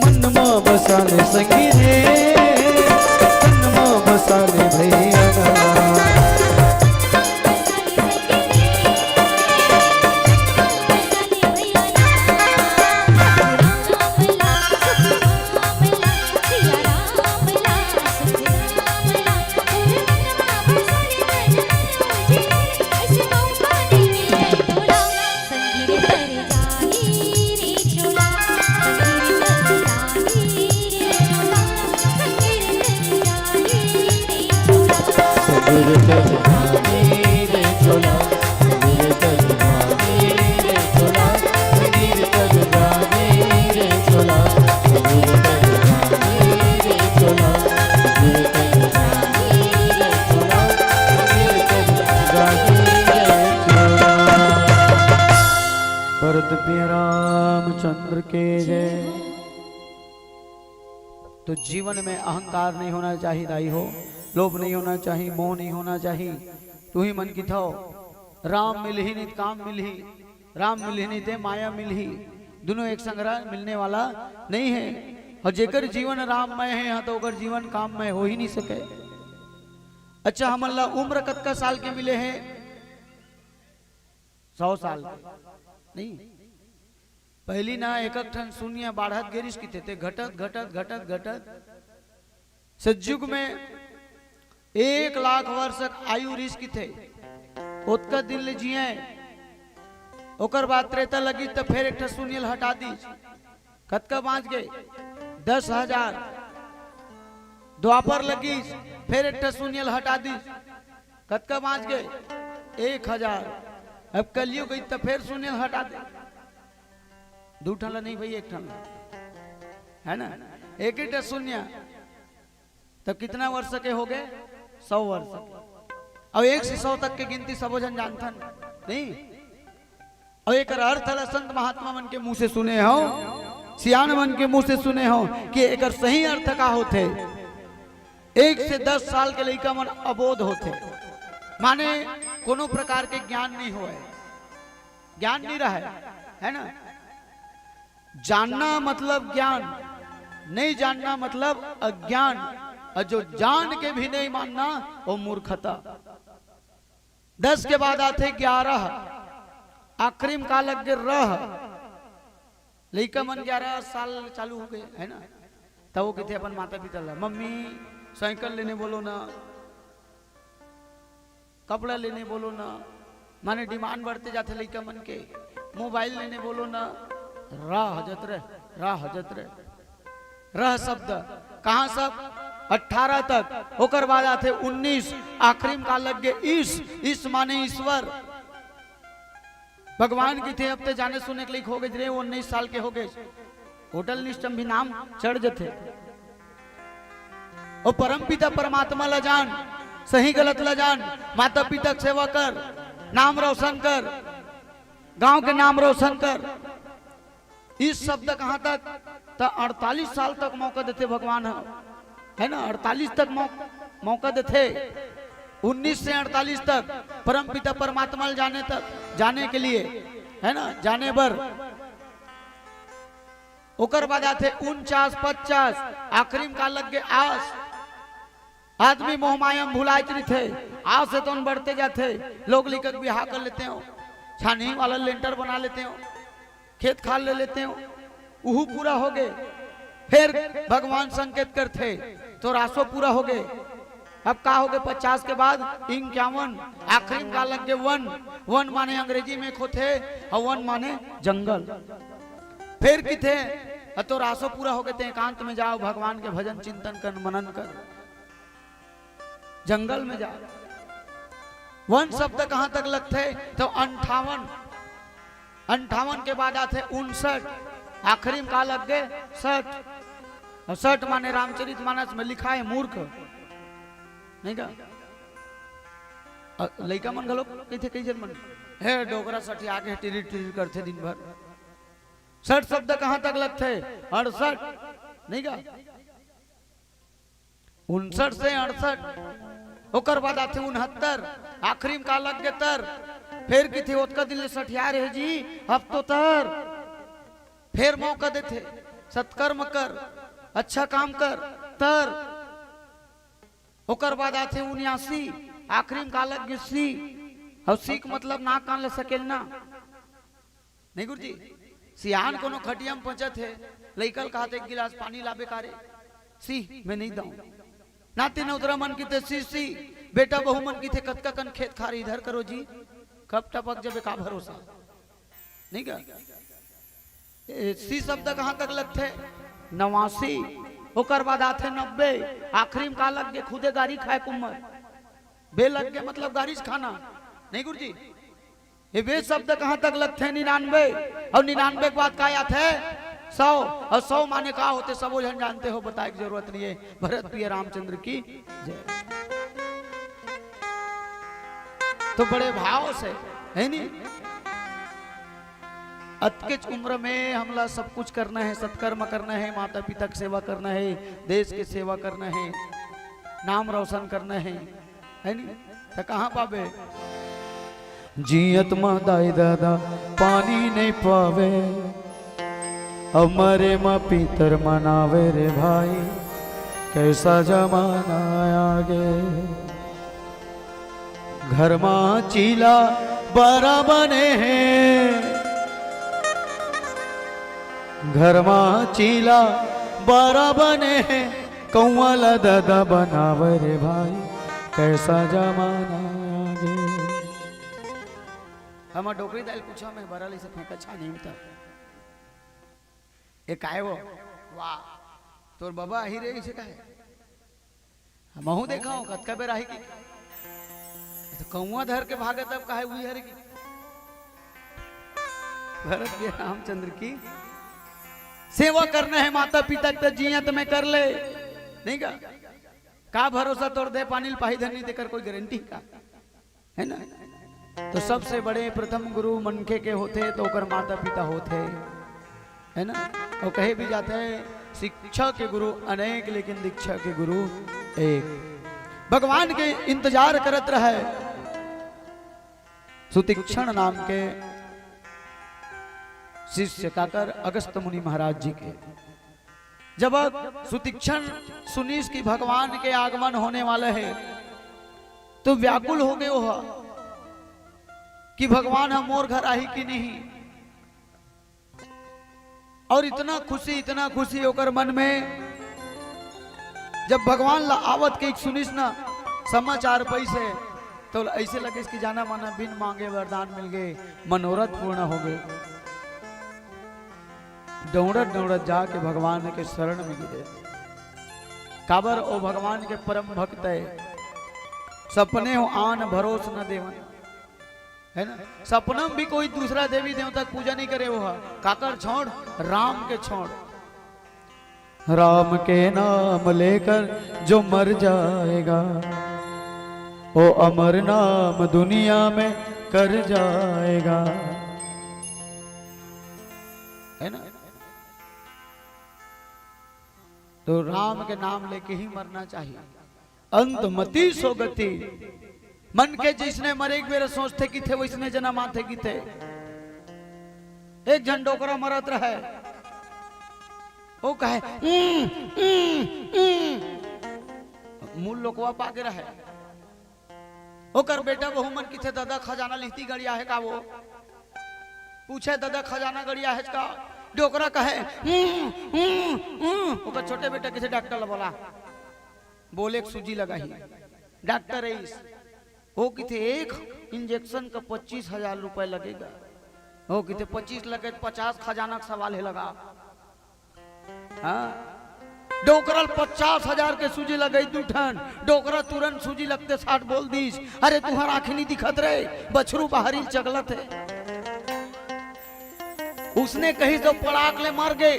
मन मा बसा ले संगी रे, तन मा बसा ले भैया ना। भरत प्रिय रामचंद्र के जय। तो जीवन में अहंकार नहीं होना चाहिए दाई हो, लोभ नहीं होना चाहिए, मोह नहीं होना चाहिए। तुही मन किथव, राम मिलही नहीं त काम मिलही, राम मिलही नहीं ते माया मिलही, दोनों एक संग मिलने वाला नहीं है। और जेकर जीवन राममय है, यहाँ तो ओकर जीवन काममय हो ही नहीं सके। अच्छा, हमन ला उम्र कतका साल के मिले है? सौ साल के। नहीं, पहली ना एक एक ठन शून्य बाढ़त गे रिहिस किथे, ते घटत घटत घटत घटत सतयुग में एक लाख वर्ष तक आयु रिहिस किथे, ओतका दिन ले जिए। ओकर बाद त्रेता लगिस त फेर एक ठन शून्य ल हटा दिस। कतका बाँच गे? दस हजार। द्वापर लगिस, फेर एक ठन शून्य ल हटा दिस। कतका बाँच गे? एक हजार। अब कलयुग अइस त फेर शून्य ल हटा दे। दू ठन ल नहीं भई, एक ठन ल। है ना? एक ही ठन शून्य। तब कितना वर्ष के हो गए? सौ वर्ष के। अब एक से सौ तक के गिनती सबो झन जानथन, नहीं? अउ एकर अर्थ ल संत महात्मा मन के मुंह से सुने हो, सियान मन के मुंह से सुने हो कि एकर सही अर्थ का होथे। एक से दस साल के लइका मन अबोध होथे, माने कोनो प्रकार के ज्ञान नहीं होय, ज्ञान नहीं रहे, है ना? जानना मतलब ज्ञान, नहीं जानना मतलब अज्ञान, और जो जान के भी नहीं मानना, वो मूर्खता। दस के बाद आथे ग्यारह, आखिरी में का लग गे? रह। लइका मन ग्यारह साल चालू हो गए, है ना? तब वो किथे अपन माता पिता ला, "मम्मी, साइकिल लेने बोलो ना, कपड़ा लेने बोलो ना।" माने demand बढ़ते जाथे लइका मन के, "मोबाइल लेने बोलो ना।" रह जत रहे, रह जत रहे। रह शब्द कहाँ सब? अठारह तक, ओकर बाद आथे उन्नीस, आखिरी में का लग गे? ईश, ईश माने ईश्वर। भगवान किथे, "अब ते जाने सुने के लइक हो गे रे, उन्नीस साल के हो गे।" Total list में भी नाम चढ़ जथे। ओ परम पिता परमात्मा ला जान, सही गलत ला जान, माता पिता के सेवा कर, नाम रोशन कर, गांव के नाम रोशन कर। ईश शब्द कहाँ तक? त अड़तालीस साल तक मौका देथे भगवान ह, है ना? अड़तालीस तक मौ-, मौका देथे, उन्नीस से अड़तालीस तक परम पिता परमात्मा ल जाने तक, जाने के लिए, है ना, जाने बर। ओकर बाद आथे उनचास, पचास, आखिरी में का लग गे? आस। आदमी मोह माया में भुलाइत रहिथे, आस हे तोन बढ़ते जाथे। लोग लइका के बिहाव कर लेते हो, छानही वाला लेंटर बना लेते हो, खेत खार ले लेते हो, उहू पूरा हो गे। फिर भगवान संकेत करथे, "तोर आसो पूरा हो गे।" अब का हो गे? पचास के बाद इक्यावन, आखिरी में का लग गे? वन। वन माने अंग्रेजी में एक होथे, और वन माने जंगल। फिर किथे, "अब तोर आसो पूरा हो गे, ते एकांत में जाओ, भगवान के भजन चिंतन कर, मनन कर।" जंगल में जा। वन शब्द कहाँ तक लगथे? तो अंठावन। अंठावन के बाद आथे उनसठ। आखिरी में का लग गे? सठ। और सठ माने रामचरित मानस में लिखा है मूर्ख, नहीं का? अ, लइका मन घलो कहिथे, कई झन मन, "हे डोकरा सठिया के टिरिर टिरिर करथे दिन भर।" सठ शब्द कहाँ तक लगथे? अड़सठ, नहीं का? उनसठ से अड़सठ, ओकर बाद आथे उनहत्तर, आखिरी में का लग गे? तर। फेर किथे, "ओतका दिन ले सठिया रहे जी, अब तो तर।" फेर मौका देथे, "सत्कर्म कर, अच्छा काम कर, तर।" ओकर बाद आथे उन्यासी, आखिरी में का लग गे? सी। और सी के मतलब नाक कान ले सकेलना। नहीं गुरुजी, सियान कोनो खटिया में पचत हे, लइका ल कहत, "एक गिलास पानी लाबे का रे?" "सी, मैं नहीं दऊं।" नाती नौतरा मन किथे, "सी, सी।" बेटा बहू मन किथे, "कतका कन खेत खार इधर करो जी, कब टपक जबे, का भरोसा।" नहीं का? ए, सी शब्द कहाँ तक लगथे? नवासी। ओकर बाद आथे नब्बे। आखिरी में का लग गे? खुदे गारी खाए के उम्मर। बे लग गे मतलब गारीच खाना। नहीं गुरुजी? ये बे शब्द कहाँ तक लगथे? निन्यानवे। और निन्यानवे के बाद का आथे? सौ। और सौ माने का होथे? सबो झन जानते हो, बताए के जरूरत नहीं है। भरत प्रिय रामचंद्र की जय। तो बड़े भाव से, है नी? अतकेच उम्र में हमला सब कुछ करना है, सत्कर्म करना है, माता पिता के सेवा करना है, देश के सेवा करना है, नाम रोशन करना है, है नी? त कहाँ पाबे? जियत म दाई ददा पानी नहीं पावे, अब मरे म पितर मनावे रे भाई, कैसा जमाना आगे। घर मा चीला बरा बने हे, घर मा चीला बरा बने हे, कौआ ला ददा बनावे रे भाई, कैसा जमाना आगे। हमर डोकरी दाई ल पूछा, मैं बरा ल इसे फेंका छानी में त। ए काय वो? वाह, तोर बबा आही रे, इसे कहे। हमहू देखा हूँ, कतका बेर आही की। तो कौआ धर के भागे तब कहे उही हरे की। भरत के रामचंद्र की सेवा करना है, माता पिता के जियत में कर ले, नहीं का? का भरोसा तोर दे पानी ल पाही धनी तेकर कोई गारंटी का? है ना? तो सबसे बड़े प्रथम गुरु मनखे के होथे, तो ओकर माता पिता होथे, है ना? और कहे भी जाथे, शिक्षा के गुरु अनेक, लेकिन दीक्षा के गुरु एक। भगवान के इंतजार करत रहे सुतीक्षण नाम के शिष्य, काकर? अगस्त मुनि महाराज जी के। जब सुतीक्षण सुनिस कि भगवान के आगमन होने वाला है, तो व्याकुल हो गए हो कि भगवान ह मोर घर आही कि नहीं। और इतना खुशी, इतना खुशी ओकर मन में, जब भगवान ला आवत के सुनिस ना समाचार पैसे, तो ऐसे लगिस कि जाना माना बिन मांगे वरदान मिल गए, मनोरथ पूर्ण हो गए। दौड़त दौड़त जाके भगवान के शरण में गिरे। काबर ओ भगवान के परम भक्त है। सपने हो आन भरोस न देवन, है ना? सपना में भी कोई दूसरा देवी देवता के पूजा नहीं करे, वो काकर छोड़, राम के छोड़। राम के नाम लेकर जो मर जाएगा, वो अमर नाम दुनिया में कर जाएगा, है ना? तो राम के नाम लेके ही मरना चाहिए। अंत मति सो गति। मन के जिसने मरे एक बेर सोचथे किथे, वैसने जनम आथे किथे। एक झन डोकरा मरत रहे, वो कहे, "उम, उम, उम।" मूल लोकवा पाके रहे। ओकर बेटा बहू मन किथे, "ददा खजाना लिहती गड़िया है का वो?" पूछे, "ददा खजाना गड़िया है का?" डोकरा कहे, "उम, उम, उम।" ओकर छोटे बेटा किथे, "डॉक्टर ला बोला।" बोले एक सूजी लगाही। डॉक्टर आइस, वो किथे एक इंजेक्शन का पच्चीस हजार रुपए लगेगा। वो किथे पच्चीस लगे, पचास खजाना का सवाल है लगा। हाँ, डोकरा ल पचास हजार के सूजी लगई दू ठन, डोकरा तुरंत सूजी लगते साठ बोल दिस, "अरे तुंहर आँखी नइ दिखत रे, बछरू बाहरी चगलत हे।" उसने कहिस तो पड़ाक ले मर गे।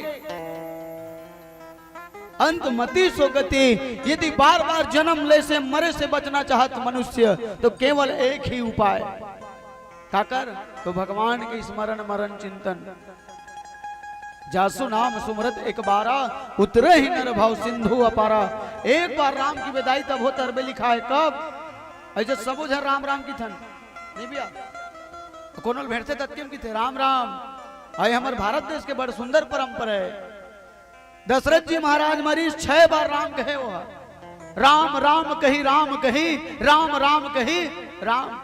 अंत मति सो गति, यदि बार-बार जन्म ले से मरे से बचना चाहत मनुष्य, तो केवल एक ही उपाय। काकर? तो भगवान के स्मरण मरण चिंतन। जासु नाम सुमरत एक बारा, उतरे ही नर भव सिंधु अपारा। एक बार राम की विदाई तब हो तरबे लिखाय। कब? अइसे सबो झन राम राम किथन। नहीं भैया? कोनो ल भेंटथे ततके म किथे, "राम राम।" अइ हमर भारत देश के बड़ सुंदर परंपरा हे। दशरथ जी महाराज मरिस, छह बार राम कहे वो ह। "राम राम कहि राम कहि, राम राम कहि राम।"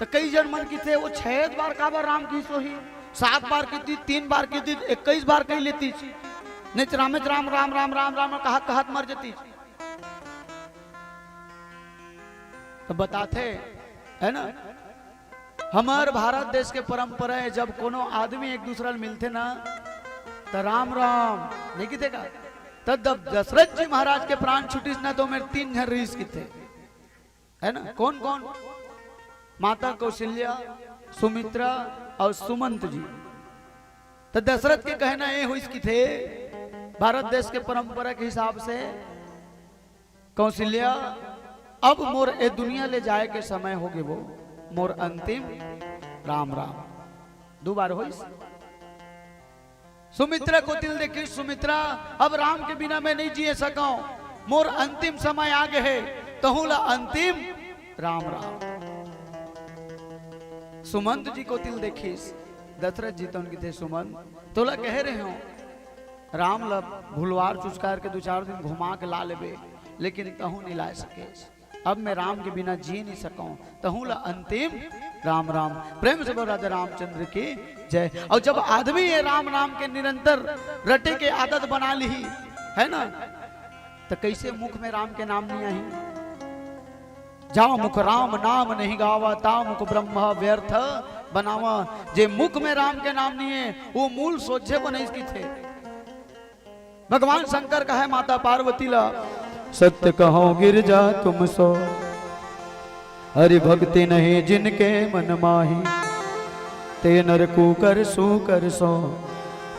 त कई झन मन किथे, "वो छह बार काबर राम कहिस होही? सात बार कितिस, तीन बार कितिस, इक्कीस बार कहि लेतिस। नहीं त रामेच राम राम राम राम राम कहत कहत मर जतिस।" त बताथे, है ना? हमर भारत देश के परंपरा हे, जब कोनो आदमी एक दूसरा ल मिलथे ना, त "राम राम" नहीं किथे का? त जब दशरथ जी महाराज के प्राण छुटिस ना, त ओमेर तीन झन रिहिस किथे, है ना? कौन कौन? माता कौशल्या, सुमित्रा अउ सुमंत जी। त दशरथ के कहना ए होइस किथे, भारत देश के परंपरा के हिसाब से, "कौशल्या, अब मोर ए दुनिया ले जाय के समय हो गे वो, मोर अंतिम राम राम।" दू बार होइस। सुमित्रा कोति ल देखिस, "सुमित्रा, अब राम के बिना मैं नहीं जिए सकौं, मोर अंतिम समय आ गे हे, तहूं ला अंतिम राम राम।" सुमंत जी कोति ल देखिस, दशरथ जी तोन किथे, "सुमंत, तोला कहे रहे हों, राम ला भुलवार चुचकार के दू चार दिन घुमा के ला लेबे, लेकिन तहूं नहीं ला सकेस। अब मैं राम के बिना जी नहीं सकौं, तहूं ला अंतिम राम राम।" प्रेम से बोल राजा रामचंद्र की जय। अउ जब आदमी ये राम नाम के निरंतर रटे के आदत बना लिही, है ना, त कइसे मुख में राम के नाम नहीं आही? "जा मुख राम नाम नहीं गावा, ता मुख ब्रह्म व्यर्थ बनावा।" जे मुख में राम के नाम नहीं हे, वो मूल सोझे बनइस किथे। भगवान शंकर कहे माता पार्वती ला, "सत्य कहो गिरिजा तुम सो, हरि भक्ति नहीं जिनके मन माही, ते नर कुकर सूकर सो,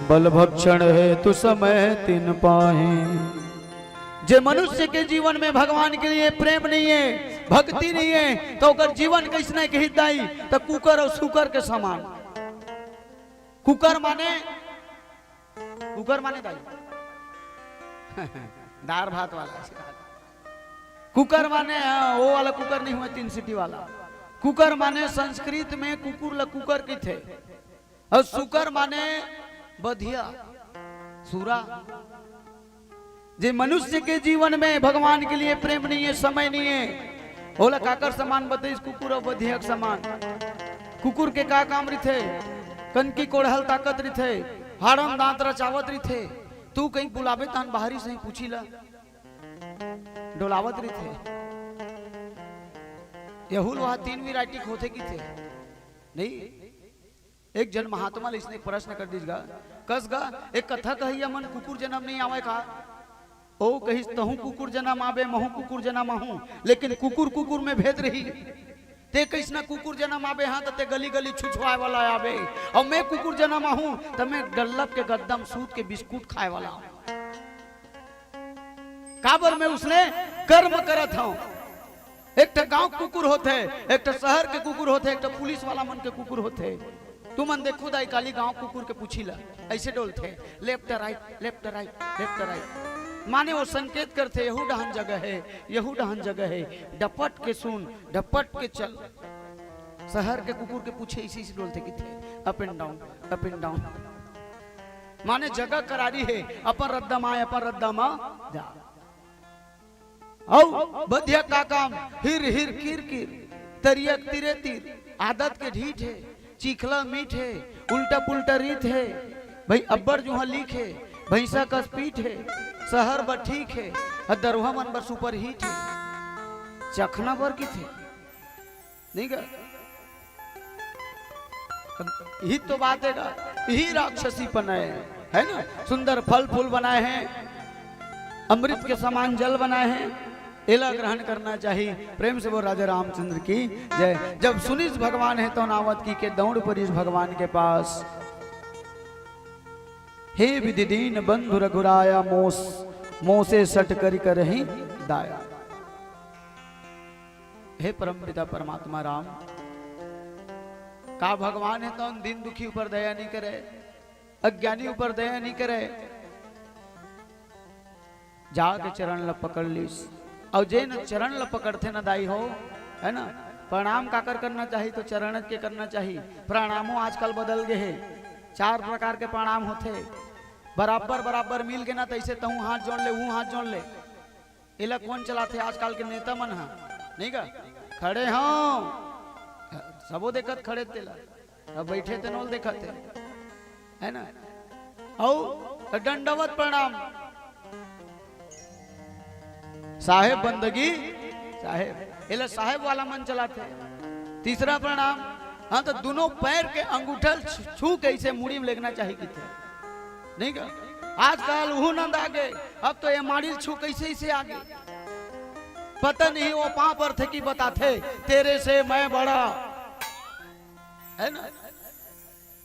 बल भक्षण हेतु समय तिन पाही।" जे मनुष्य के जीवन में भगवान के लिए प्रेम नहीं हे, भक्ति नहीं हे, त ओकर जीवन कइसने कही दाई, त कुकर अउ सूकर के समान। कुकर माने, कुकर माने दाई, दार भात वाला। कुकर माने, हाँ, वो वाला कुकर नहीं हुआ, तीन सीटी वाला। कुकर माने संस्कृत में कुकुर ला कुकर किथे। अउ सुकर माने बधिया, सुरा। जे मनुष्य के जीवन में भगवान के लिए प्रेम नहीं हे, समय नहीं हे, ओला काकर समान बतइस? कुकुर अउ बधिया के समान। कुकुर के का काम रिथे? कनकी कोड़हल ताकत रिथे, हाड़म दांत रचावत रिथे। तू कहीं बुलाबे तहन बाहरी से ही पूछी ला, डोलावत रिथे। यहू लोहा तीन वैरायटी के होथे किथे, नहीं? एक जन महात्मा ले इसने प्रश्न कर दीस गा, कस गा, एक कथा कहइया मन कुकुर जनम नहीं आवे का? ओ कहिस, "तहूं कुकुर जनम आबे, महूं कुकुर जनम आहूं, लेकिन कुकुर कुकुर में भेद रही। ते कइसना कुकुर जनम आबे, हाँ, त ते गली गली छुछुआए वाला आबे, अउ मैं कुकुर जनम आहूं, त मैं डल्लब के गद्दा म सूत के बिस्कुट खाए वाला आहूं।" काबर मैं उसने कर्म करत हूं। एक ठा गांव कुकुर होथे, एक ठा शहर के कुकुर होथे, एक ठा पुलिस वाला मन के कुकुर होथे। तुमन देखो दाई काली गांव कुकुर के पूछी ला, अइसे डोलथे, left right, left right, left right। माने वो संकेत करथे, यहू डहन जगह हे, यहू डहन जगह हे, डपट के सुन, डपट के चल। शहर के कुकुर के पूछे इसी से डोलथे किथे, up and down, up and down। माने जगह करारी हे, अपन रद्दा म आए, अपन रद्दा म जा। अउ बधिया का काम, हिर हिर किर किर, तरियक तिरे तिर, आदत के ढीठ हे, चिखला मीठ हे, उल्टा पुल्टा रीत हे, भाई अब्बड़ जुहा लीक हे, भैंसा कस पीठ हे, शहर बर ठीक हे, अउ दरुहा मन बर super hit हे। चखना बर किथे, नहीं गा? अब यही तो बात हे गा, यही राक्षसीपन हे, है ना? सुंदर फल फूल बनाए हे, अमृत के समान जल बनाए हे, एला ग्रहण करना चाही। प्रेम से बोल राजा रामचंद्र की जय। जब सुनिस भगवान हे तौन आवत कीके दौड़ परिस भगवान के पास। हे विधि दीन बंधु रघुराया मोस, मोसे सट करि करहिं दाया। हे परमपिता परमात्मा राम, का भगवान हे तौन दीन दुखी ऊपर दया नहीं करे, अज्ञानी ऊपर दया नहीं करे? जाके चरण ल पकड़ लिस। अउ जेन चरण ल पकड़थे न दाई हो, है ना, प्रणाम काकर करना चाही? तो चरण के करना चाही। प्रणामो आजकल बदल गे हे, चार प्रकार के प्रणाम होथे। बराबर बराबर मिल गे ना, तैसे तहूँ हाथ जोड़ ले, हूँ हाथ जोड़ ले। एला कोन चलाथे आजकल के नेता मन ह? नहीं का? खड़े हो, सबो देखत खड़े तेला। अब बैठे तेन ल देखत हे, है ना? अउ दंडवत प्रणाम। साहेब बंदगी, साहेब, एला साहेब वाला मन चलाथे। तीसरा प्रणाम, हाँ, तो दोनों पैर के अंगूठा ल छू, छू के इसे मुड़ी में लेगना चाही किथे। नहीं का? आजकल उहू नंद आगे, अब तो ये माड़ी ल छू कैसे इसे आगे। पता नहीं वो पाँव परथे कि बताथे, "तेरे से मैं बड़ा।" है ना?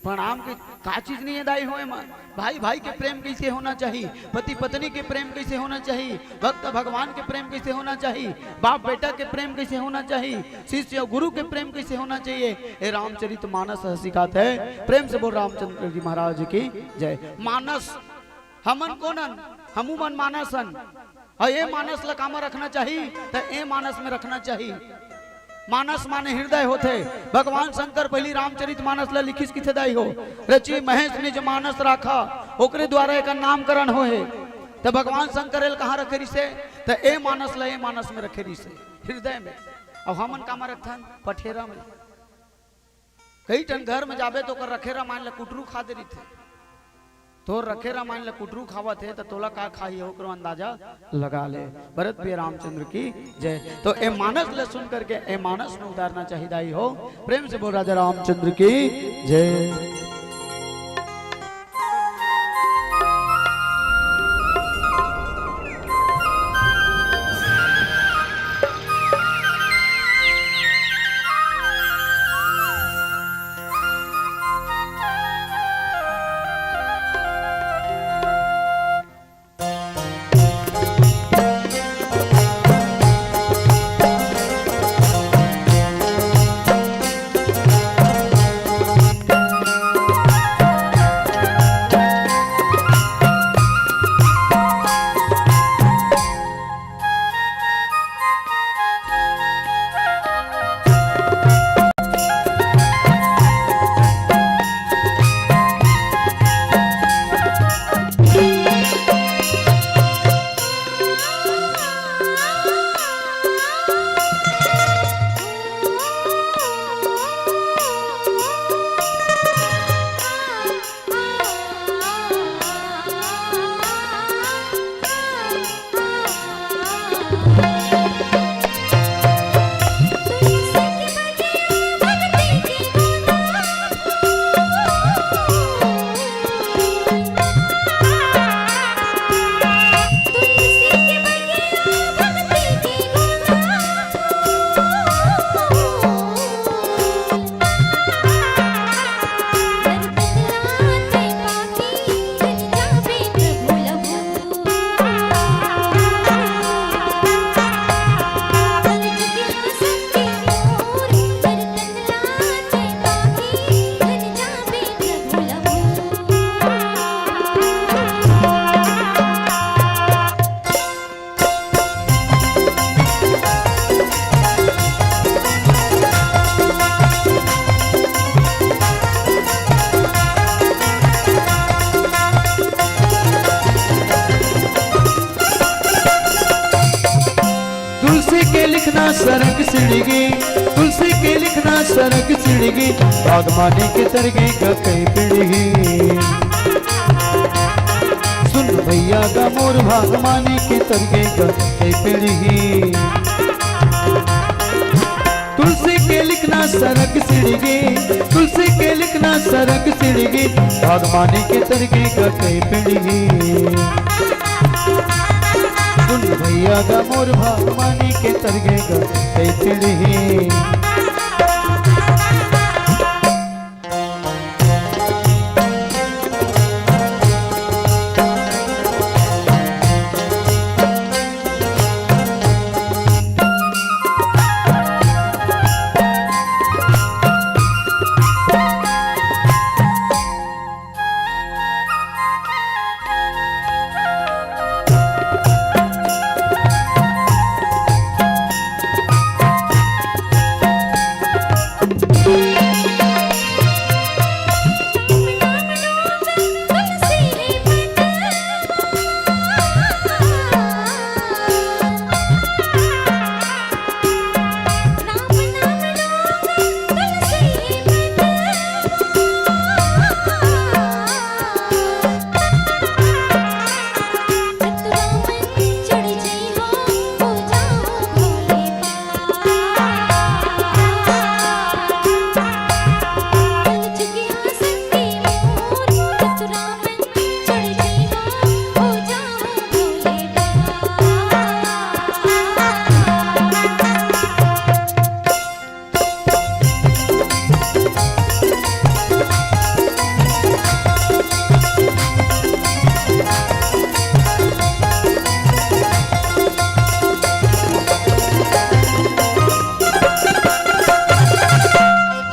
प्रणाम के का चीज नहीं हे दाई हो एमा? भाई भाई के प्रेम कैसे होना चाही, पति पत्नी के प्रेम कैसे होना चाही, भक्त भगवान के प्रेम कैसे होना चाही, बाप बेटा के प्रेम कैसे होना चाही, शिष्य अउ गुरु के प्रेम कैसे होना चाहिए, ए रामचरित मानस ह सिखात हे। प्रेम से बोल रामचंद्र जी महाराज की जय। मानस, हमन कोन हन? हमू मन मानस हन। अउ ए मानस ल कामा रखना चाही? त ए मानस में रखना चाही। मानस माने हृदय होथे। भगवान शंकर पहिली रामचरित मानस ल लिखिस किथे दाई हो, "रचि महेश निज मानस राखा", ओकरे द्वारा एकर नामकरण होए हे। त भगवान शंकर एल कहाँ रखे रिसे? त ए मानस ल ए मानस में रखे रिसे, हृदय में। अउ हमन कामा रखथन? पठेरा में। कई ठन घर में जाबे तो ओकर रखे रामायण ल कुटरू खा दे रहिथे। तोर रखे रामायण ल कुटरू खावत हे, त तोला का खाही, ओकरो अंदाजा लगा ले। भरत प्रिय रामचंद्र की जय। तो ए मानस ल सुन करके, ए मानस में उतारना चाही दाई हो। प्रेम से बोल राजा रामचंद्र की जय। तुलसी के लिखना सरग सिड़गी, तुलसी के लिखना सरग सिड़गी, बागवानी के तरगे ग कई पीढ़ी। सुन भैया ग मोर, बागवानी के तरगे ग कई पीढ़ी। तुलसी के लिखना सरग सिड़गी, तुलसी के लिखना सरग सिड़गी, बागवानी के तरगे ग कई पीढ़ी। सुन भैया गा मोर भवानी के तरगे गा तै चिड़ही।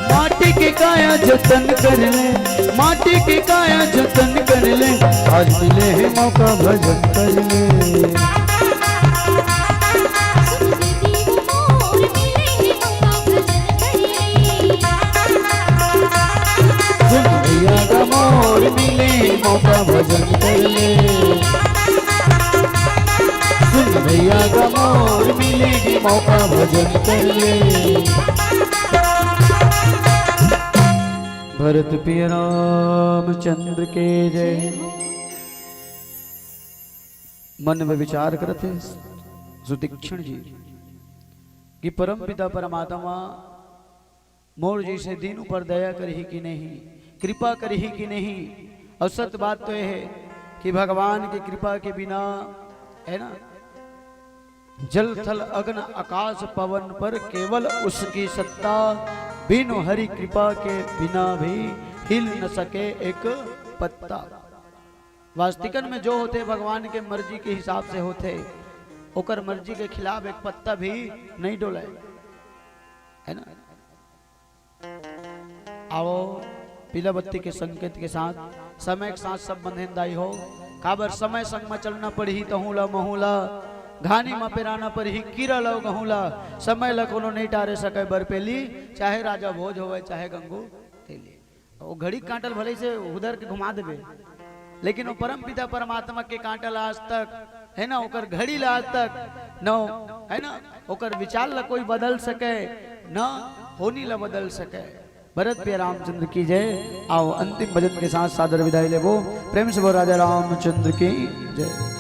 माटी के काया जतन कर ले, माटी के काया जतन कर ले, आज मिले हे मौका भजन कर ले। सुन भैया गा मोर मिले मौका भजन कर ले। सुन भैया गा मोर मिले मौका भजन कर ले। भरत प्रिय रामचंद्र के जय। मन में विचार करत हे सुतीक्ष्ण जी कि परम पिता परमात्मा मोर जैसे दीन ऊपर दया करही कि नहीं, कृपा करही कि नहीं। और सत्य बात तो यह है कि भगवान की कृपा के बिना, है ना, जल थल अग्न आकाश पवन पर केवल उसकी सत्ता, बिनु हरि कृपा के बिना भी हिल न सके एक पत्ता। वास्तविकन में जो होथे भगवान के मर्जी के हिसाब से होथे, ओकर मर्जी के खिलाफ एक पत्ता भी नहीं डोले, है ना। आवो, पीला बत्ती के संकेत के साथ समय के साथ सब बंधेन दाई हो। काबर समय संग म चलना पड़ही, तहूं ला महूं ला घानी म पेराना पड़ही, कीरा ला गहूं ला। समय ला कोनो नहीं टारे सके बरपेली, चाहे राजा भोज होवे, चाहे गंगू तेली। वो घड़ी कांटल भले से उधर के घुमा देबे, लेकिन वो परम पिता परमात्मा के कांटल आज तक, है ना, ओकर घड़ी ला आज तक न, है ना, ओकर विचार ला कोई बदल सके, न होनी ला बदल सके। भरत प्रिय रामचंद्र की जय। आओ, अंतिम भजन के साथ सादर विदाई लेबो। प्रेम से बोल, राजा रामचंद्र की जय।